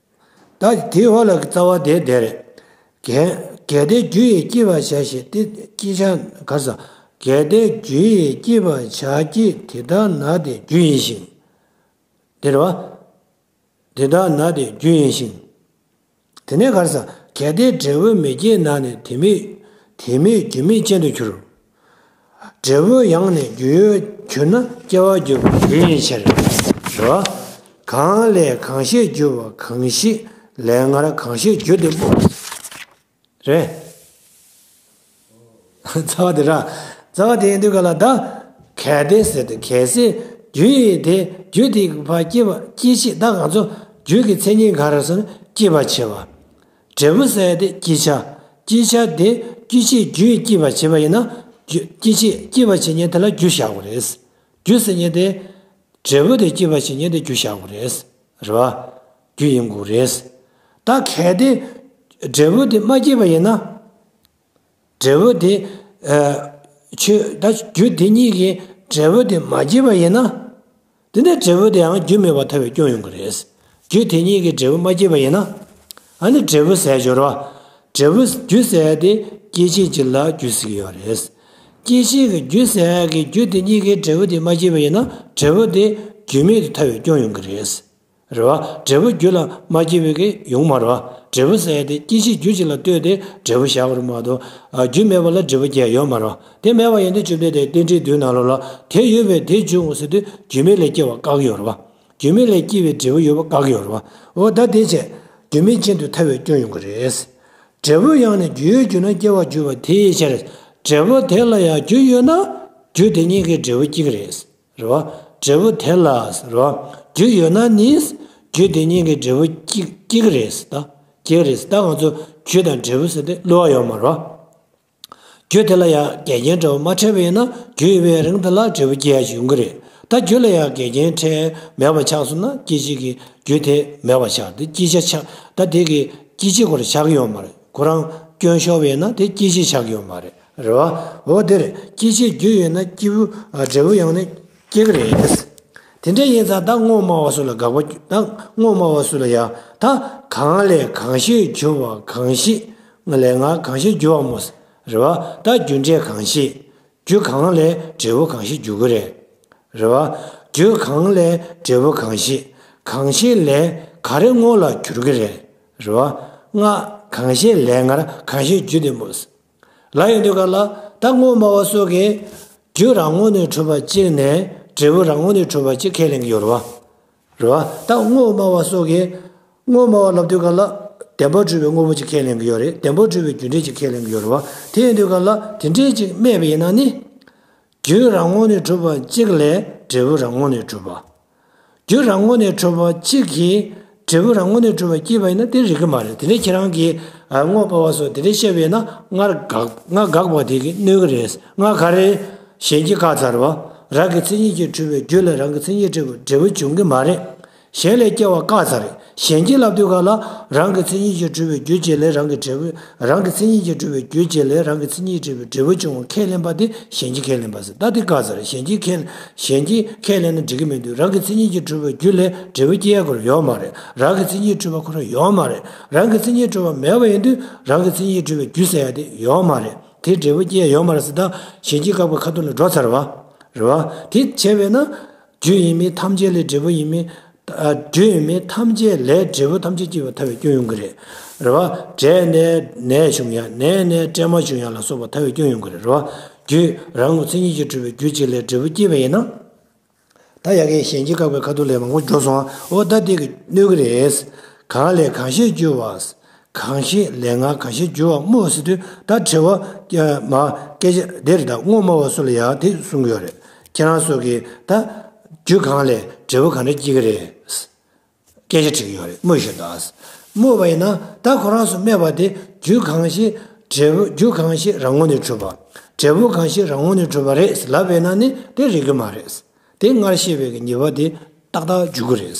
ད་དེའི་འོག་ལ་རྩ་བ་དེ་དེ་རེད། གལ་གལ་ཏེ་རྒྱུ་ཡིས་སྐྱེད་པར་བྱ་ཞེས་ཏེ། སྐྱེད་བྱ་ག་རེ་ཟེར། གལ་ཏེ་རྒྱུ་ཡིས་སྐྱེད་པར་བྱ་སྐྱེ། དེ་ལྟར་ན་དེ་རྒྱུ་ཡིན་ཞིང་། དེ་རེད་བ། དེ་ལྟར་ན་དེ་རྒྱུ་ཡིན་ཞིང་། དེ་ནས་ག་རེ་ཟེར། གལ་ཏེ་འབྲས་བུ་མི་སྐྱེད་ན་ནི། དེ་མེད་དེ་མེད་རྒྱུ་མེད་ཅན་དུ་འགྱུར། འབྲས་བུ་ཡང་ནི་རྒྱུ་ཡོད་གྱུར་ན། སྐྱེ་བར་འགྱུར་བ་དེ་ཡི་ཕྱིར། རེད་བ། གང་ལས་གང་ཞིག་རྒྱུ་བ། གང་ཞིག་ལས་སྔར་གང་ཞིག་རྒྱུ་དེ་སྨོས། རེད། རྩ་བ་དེ་ར། རྩ་བ་དེ་ཡིན་དུས་ག་ལ་ད། གལ་ཏེ་ཟེར་ཏེ། གལ་སྲིད་རྒྱུ་ཡིས་དེ་རྒྱུ་དེ་ཕར་སྐྱེད་པ་སྐྱེད་བྱེད། ད་ང་ཚོ་རྒྱུ་གི་མཚན་ཉིད་ག་རེ་ཟེར་ན་སྐྱེད་པར་བྱེད་པ། འབྲས་བུ་ཟེར་ཡ་དེ་སྐྱེད་བྱ། སྐྱེད་བྱ་དེ་སྐྱེད་བྱེད་རྒྱུ་ཡིས་སྐྱེད་པར་བྱེད་པ་ཡིན་ན། རྒྱུ་སྐྱེད་བྱེད་སྐྱེད་པར་བྱེད་མཁན་དེ་ལ་རྒྱུ་བཞག་དགོས་རེད། རྒྱུ་ཟེར་མཁན་དེ། འབྲས་བུ་དེ་སྐྱེད་པར་བྱེད་མཁན་དེ་རྒྱུ་བཞག་དགོས་རེད། རེད་བ། རྒྱུ་ཡིན་དགོས་རེད། ད་གལ་ཏེ་འབྲས་བུ་དེ་མ་སྐྱེས་པ་ཡིན་ན། འབྲས་བུ་དེ། ཨ། ཆོས་ད་རྒྱུ་དེ་ཉིད་ཀྱིས་འབྲས་བུ་དེ་མ་སྐྱེས་པ་ཡིན་ན། དེ་ནས་འབྲས་བུ་དེའང་རྒྱུ་མེད་པར་ཐལ་བའི་སྐྱོན་ཡོང་གི་རེད། རྒྱུ་དེ་ཉིད་ཀྱིས་འབྲས་བུ་མ་སྐྱེས་པ་ཡིན་ན། ཨ་ནི་འབྲས་བུ་ཟེར་སྦྱོར་བ། འབྲས་བུ་རྒྱུ་ཟེར་ཡ་དེ་སྐྱེད་བྱེད་ཅིག་ལ་རྒྱུ་ཟེར་གྱི་ཡོད་རེད། སྐྱེད་བྱེད་ཀྱི་རྒྱུ་ཟེར་ཡ་གི་རྒྱུ་དེ་ཉིད་ཀྱིས་འབྲས་བུ་དེ་མ་སྐྱེས་པ་ཡིན་ན། འབྲས་བུ་དེ་རྒྱུ་མེད་དུ་ཐལ་བའི་སྐྱོན་ཡོང་གི་རེད། རེད་བ། འབྲས་བུ་རྒྱུ་ལ་མ་སྐྱེས་པའི་གི་ཡོང་མ་རེད་བ། འབྲས་བུ་ཟེར་ཡ་དེ་སྐྱེད་བྱེད་རྒྱུ་ཅིག་ལ་ལྟོས་ཏེ་འབྲས་བུ་བཞག་པ་རེད་མ་གཏོགས། ཨ། རྒྱུ་མེད་པ་ལ་འབྲས་བུ་སྐྱེ་ཡ་ཡོད་མ་རེད་བ། དེ་མེད་པ་ཡིན་དུས་བཅོམ་ལྡན་འདས་རྟེན་འབྲེལ་བསྡུས་ནང་ལོགས་ལ། དེ་ཡོད་པས་དེ་འབྱུང་ངོ་ཟེར་དུས། རྒྱུ་མེད་ལས་སྐྱེ་བ་བཀག་གི་ཡོད་རེད་བ། རྒྱུ་མེད་ལས་སྐྱེ་བའི་འབྲས་བུ་ཡོད་པ་བཀག་གི་ཡོད་རེད་བ། འོ་ད་དེ་བྱས། རྒྱུ་མེད་ཅན་དུ་ཐལ་བའི་སྐྱོན་ཡོང་གི་རེད། འབྲས་བུ་ཡང་ནི་རྒྱུ་ཡོད་གྱུར་ན། སྐྱེ་བར་འགྱུར་བ་དེའི་ཕྱིར། འབྲས་བུ་དེ་ལ་ཡང་རྒྱུ་ཡོད་ན། རྒྱུ་དེ་ཉིད་ཀྱིས་འབྲས་བུ་སྐྱེ་གི་རེད། རེད་བ། འབྲས་བུ་དེ་ལ། རེད་བ། རྒྱུ་ཡོད་ན་ནི། རྒྱུ་དེ་ཉིད་ཀྱིས་འབྲས་བུ་སྐྱེ་སྐྱེ་གི་རེད་ད། སྐྱེ་གི་རེད། ད་ང་ཚོ་རྒྱུ་དང་འབྲས་བུ་ཟེར་དེ་བསླུ་བ་ཡོད་མ་རེད་བ། རྒྱུ་དེ་ལ་ཡང་འགལ་རྐྱེན་འདྲ་བོ་མ་འཕྲད་པ་ཡིན་ན། རྒྱུ་ཡོད་པའི་རིང་དེ་ལ་འབྲས་བུ་སྐྱེ་ཡ་ཞིག་ཡོང་གི་རེད། ད་རྒྱུ་ལ་ཡང་འགལ་རྐྱེན་འཕྲད་མེད་པ་ཆགས་སོང་ན། སྐྱེད་བྱེད་ཀྱི་རྒྱུ་དེ་མེད་པ་ཆགས། དེ་སྐྱེད་བྱ་ཆགས། ད་དེ་གི་སྐྱེད་བྱེད་ཁོ་རང་ཆགས་ཀྱི་ཡོད་མ་རེད། ཁོ་རང་སྐྱོན་ཤོར་བ་ཡིན་ན། དེ་སྐྱེད་བྱེད་ཆགས་ཀྱི་ཡོད་མ་རེད། རེད་བ། འོ་དེ་རེད། སྐྱེད་བྱེད་རྒྱུ་ཡོད་ན་སྐྱེས་བུ། ཨ། འབྲས་བུ་ཡང་ནི་སྐྱེ་གི་རེད། དེ་འདྲ་ཡིན་ཙང་ད་དངོས་སྨྲ་བ་སོགས་ལ་དགག་པ། ད་དངོས་སྨྲ་བ་སོགས་ལ་ཡང་། ད་གང་ལས་གང་ཞིག་རྒྱུ་བ། གང་ཞིག་ལས་སྔར་གང་ཞིག་རྒྱུ་བ་སྨོས། རེད་བ། ད་རྒྱུ་འབྲས་གང་ཞིག་རྒྱུ་གང་ལས་འབྲས་བུ་གང་ཞིག་འགྱུར་གྱི་རེད། རེད་བ། རྒྱུ་གང་ལས་འབྲས་བུ་གང་ཞིག་གང་ཞིག་ལས་ག་རེ་དངོས་ལ་འགྱུར་གྱི་རེད། རེད་བ། སྔར་གང་ཞིག་ལས་སྔར་གང་ཞིག་རྒྱུ་དེ་སྨོས། ལབ་ཡོང་དུས་ག་ལ། ད་དངོས་སྨྲ་བ་སོགས་ཀྱིས་རྒྱུ་རང་ངོས་ནས་གྲུབ་པ་གཅིག་ནས་འབྲས་བུ་རང་ངོས་ནས་གྲུབ་པ་གཅིག་ཁས་ལེན་གྱི་ཡོད་རེད་བ། རེད་བ། ད་དངོས་སྨྲ་བ་སོགས་ཀྱིས། དངོས་སྨྲ་བ་ལབ་དུས་ག་ལ། བདེན་པར་གྲུབ་པའི་དངོས་པོ་གཅིག་ཁས་ལེན་གྱི་ཡོད་རེད། བདེན་པར་གྲུབ་པའི་རྒྱུ་འབྲས་གཅིག་ཁས་ལེན་གྱི་ཡོད་རེད་བ། དེ་ཡིན་དུས་ག་ལ། དེ་འདྲས་གཅིག་སྨྲས་པ་ཡིན་ན་ནི། རྒྱུ་རང་ངོས་ནས་གྲུབ་པ་གཅིག་ལས་འབྲས་བུ་རང་ངོས་ནས་གྲུབ་པ། རྒྱུ་རང་ངོས་ནས་གྲུབ་པ་གཅིག་གིས་འབྲས་བུ་རང་ངོས་ནས་གྲུབ་པ་སྐྱེས་པ་ཡིན་ན་དེ་རིགས་ཀྱི་མ་རེད། དེ་ནས་ཁྱེད་རང་གིས། ཨ། དངོས་སྨྲ་བ་སོགས་དེ་འདྲས་བཤད་པ་ཡིན་ན། སྔར་དགག་སྔར་དགག་པ་དེ་གིས་གནོད་ཀྱི་རེད། སྔར་ག་རེ་གཞན་གྱིས་བཀག་ཚར་བ། རང་གི་མཚན་ཉིད་ཀྱིས་གྲུབ་པའི་རྒྱུ་ལས་རང་གི་མཚན་ཉིད་གྲུབ་པའི་འབྲས་བུ་འབྱུང་གི་མ་རེད། གཞན་ལས་སྐྱེ་བ་བཀག་ཚར་རེད། གཞན་སྐྱེ་ལབ་དུས་ག་ལ་རང་གི་མཚན་ཉིད་ཀྱིས་གྲུབ་པའི་རྒྱུ་གཅིག་ལས་རང་གི་འབྲས་བུ། རང་གི་མཚན་ཉིད་ཀྱིས་གྲུབ་པའི་རྒྱུ་གཅིག་ལས་རང་གི་མཚན་ཉིད་གྲུབ་པའི་འབྲས་བུ་བྱུང་བ་ཁས་ལེན་པ་དེ་གཞན་སྐྱེ་ཁས་ལེན་པ་ཟེར། ད་དེ་བཀག་ཚར་རེད། གཞན་སྐྱེ་ཁས་གཞན་སྐྱེ་ཁས་ལེན་ན་འགྲིག་གི་མི་འདུག་རང་གི་མཚན་ཉིད་ཀྱིས་གྲུབ་པའི་རྒྱུ་ལས་འབྲས་བུ་སྐྱེ་ཡ་ཁོ་རང་ཡོད་མ་རེད། རང་གི་མཚན་ཉིད་གྲུབ་པ་ཁོ་རང་ཡོད་མ་རེད། རང་གི་མཚན་ཉིད་གྲུབ་པ་མེད་པ་ཡིན་དུས་རང་གི་མཚན་ཉིད་གྲུབ་པའི་རྒྱུ་ཟེར་ཡ་དེ་ཡོད་མ་རེད། དེ་འབྲས་བུ་སྐྱེ་ཡ་ཡོད་མ་རེད་ཟེར། ད་གཞན་སྐྱེ་བཀག་པའི་ཁ་ཐུག་ལ་འགྲོ་ཚར་བ་རེད་བ། དེ་བྱས་པས་ན། རྒྱུ་ཡིན་མིན་ཐམས་ཅད་ལས་འབྲས་བུ་ཡིན་མིན། ཨ། རྒྱུ་ཡིན་མིན་ཐམས་ཅད་ལས་འབྲས་བུ་ཐམས་ཅད་སྐྱེ་བར་ཐལ་བའི་སྐྱོན་ཡོང་གི་རེད། རེད་བ། འབྲས་ནས་ནས་བྱུང་ཡང་ནས་ནས་སྲན་མ་བྱུང་ཡང་ལ་སོགས་པ་ཐལ་བའི་སྐྱོན་ཡོང་གི་རེད། རེད་བ། རྒྱུ་རང་ངོ་མཚན་ཉིད་ཀྱིས་གྲུབ་པའི་རྒྱུ་གཅིག་ལས་འབྲས་བུ་སྐྱེས་པ་ཡིན་ན། ད་ཡ་གིའི་གཞན་སྐྱེ་བཀག་པའི་ཁ་ཐུག་ལས་མང་པོ་འགྲོ་སོང་ཨ། འོ་ད་དེ་གི་གནོད་གི་རེད། གང་ལས་གང་ཤེས་འགྱུར་བ། གང་ཤེས་ལས་ང་གང་ཤེས་འགྱུར་བ་སྨོས་ཟེར་དུས་ད་དྲི་བ་མ་སྐད་ཆ་འདིར་ད་དངོས་སྨྲ་བ་སུ་ལ་ཡང་དེ་གསུང་གི་ཡོད་རེད། ཁྱེད་རང་ཚོ་གིས་ད་རྒྱུ་གང་ལས་འབྲས་བུ་གང་འདྲ་སྐྱེ་གི་རེད། སྐད་ཆ་དྲི་གི་ཡོད་རེད། སྨྲོས་ཤིག་དང་། སྨྲས་པ་ཡིན་ན་ད་ཁོ་རང་ཚོ་སྨྲས་པ་དེ་རྒྱུ་གང་ཞིག་འབྲས་བུ། རྒྱུ་གང་ཞིག་རང་ངོས་ནས་གྲུབ་པ། འབྲས་བུ་གང་ཞིག་རང་ངོས་ནས་གྲུབ་པ་རེད་ལབ་པས་ན་ནི་དེ་རིགས་ཀྱི་མ་རེད། དེ་སྔར་བཤད་པའི་གི་ཉེས་པ་དེ་ཏག་ཏག་འཇུག་གི་རེད།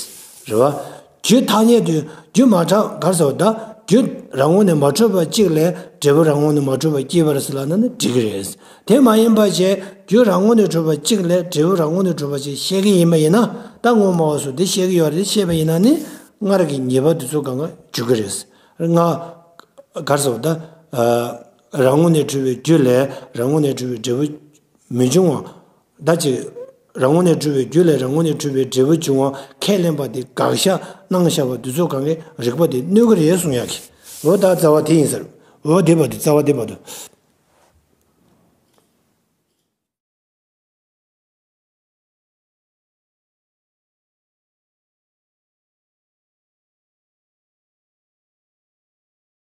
རེད་བ། རྒྱུ་ཐ་སྙད་དུ་རྒྱུ་མ་གྲགས་གར་སོ་ད་རྒྱུ་རང་ངོས་ནས་མ་གྲུབ་པ་གཅིག་ལས་འབྲས་བུ་རང་ངོས་ནས་མ་གྲུབ་པ་སྐྱེས་པ་རེད་ཟེར་ལབ་ན་ནི་འགྲིག་གི་རེད། དེ་མ་ཡིན་པ་བྱས་རྒྱུ་རང་ངོས་ནས་གྲུབ་པ་གཅིག་ལས་འབྲས་བུ་རང་ངོས་ནས་གྲུབ་པ་ཅིག་བཤད་ཀྱི་ཡིན་པ་ཡིན་ན་ད་དངོས་སྨྲ་བ་ཚོ་འདི་བཤད་ཀྱི་ཡོད་རེད། བཤད་པ་ཡིན་ན་ནི་སྔར་གྱི་ཉེས་པ་འདི་ཚོ་གང་ག་འཇུག་གི་རེད། ང་གར་སོ་ད་རང་ངོས་ནས་གྲུབ་པའི་རྒྱུ་ལས་རང་ངོས་ནས་གྲུབ་པའི་འབྲས་བུ་མི་འབྱུང་བ། ད་ཅིག་རང་ངོས་ནས་གྲུབ་པའི་རྒྱུ་ལས་རང་ངོས་ནས་གྲུབ་པའི་འབྲས་བུ་འབྱུང་བ་ཁས་ལེན་པ་དེ་དགག་བཞག་གནང་བཞག་པ་འདི་ཚོ་གང་གའི་རིགས་པ་དེ་གནོད་ཀྱི་རེད་གསུང་ཡག་གི། འོ་ད་རྩ་བ་དེ་ཡིན་ཟེར། འོ་དེ་བར་དུ་རྩ་བ་དེ་བར་དུ།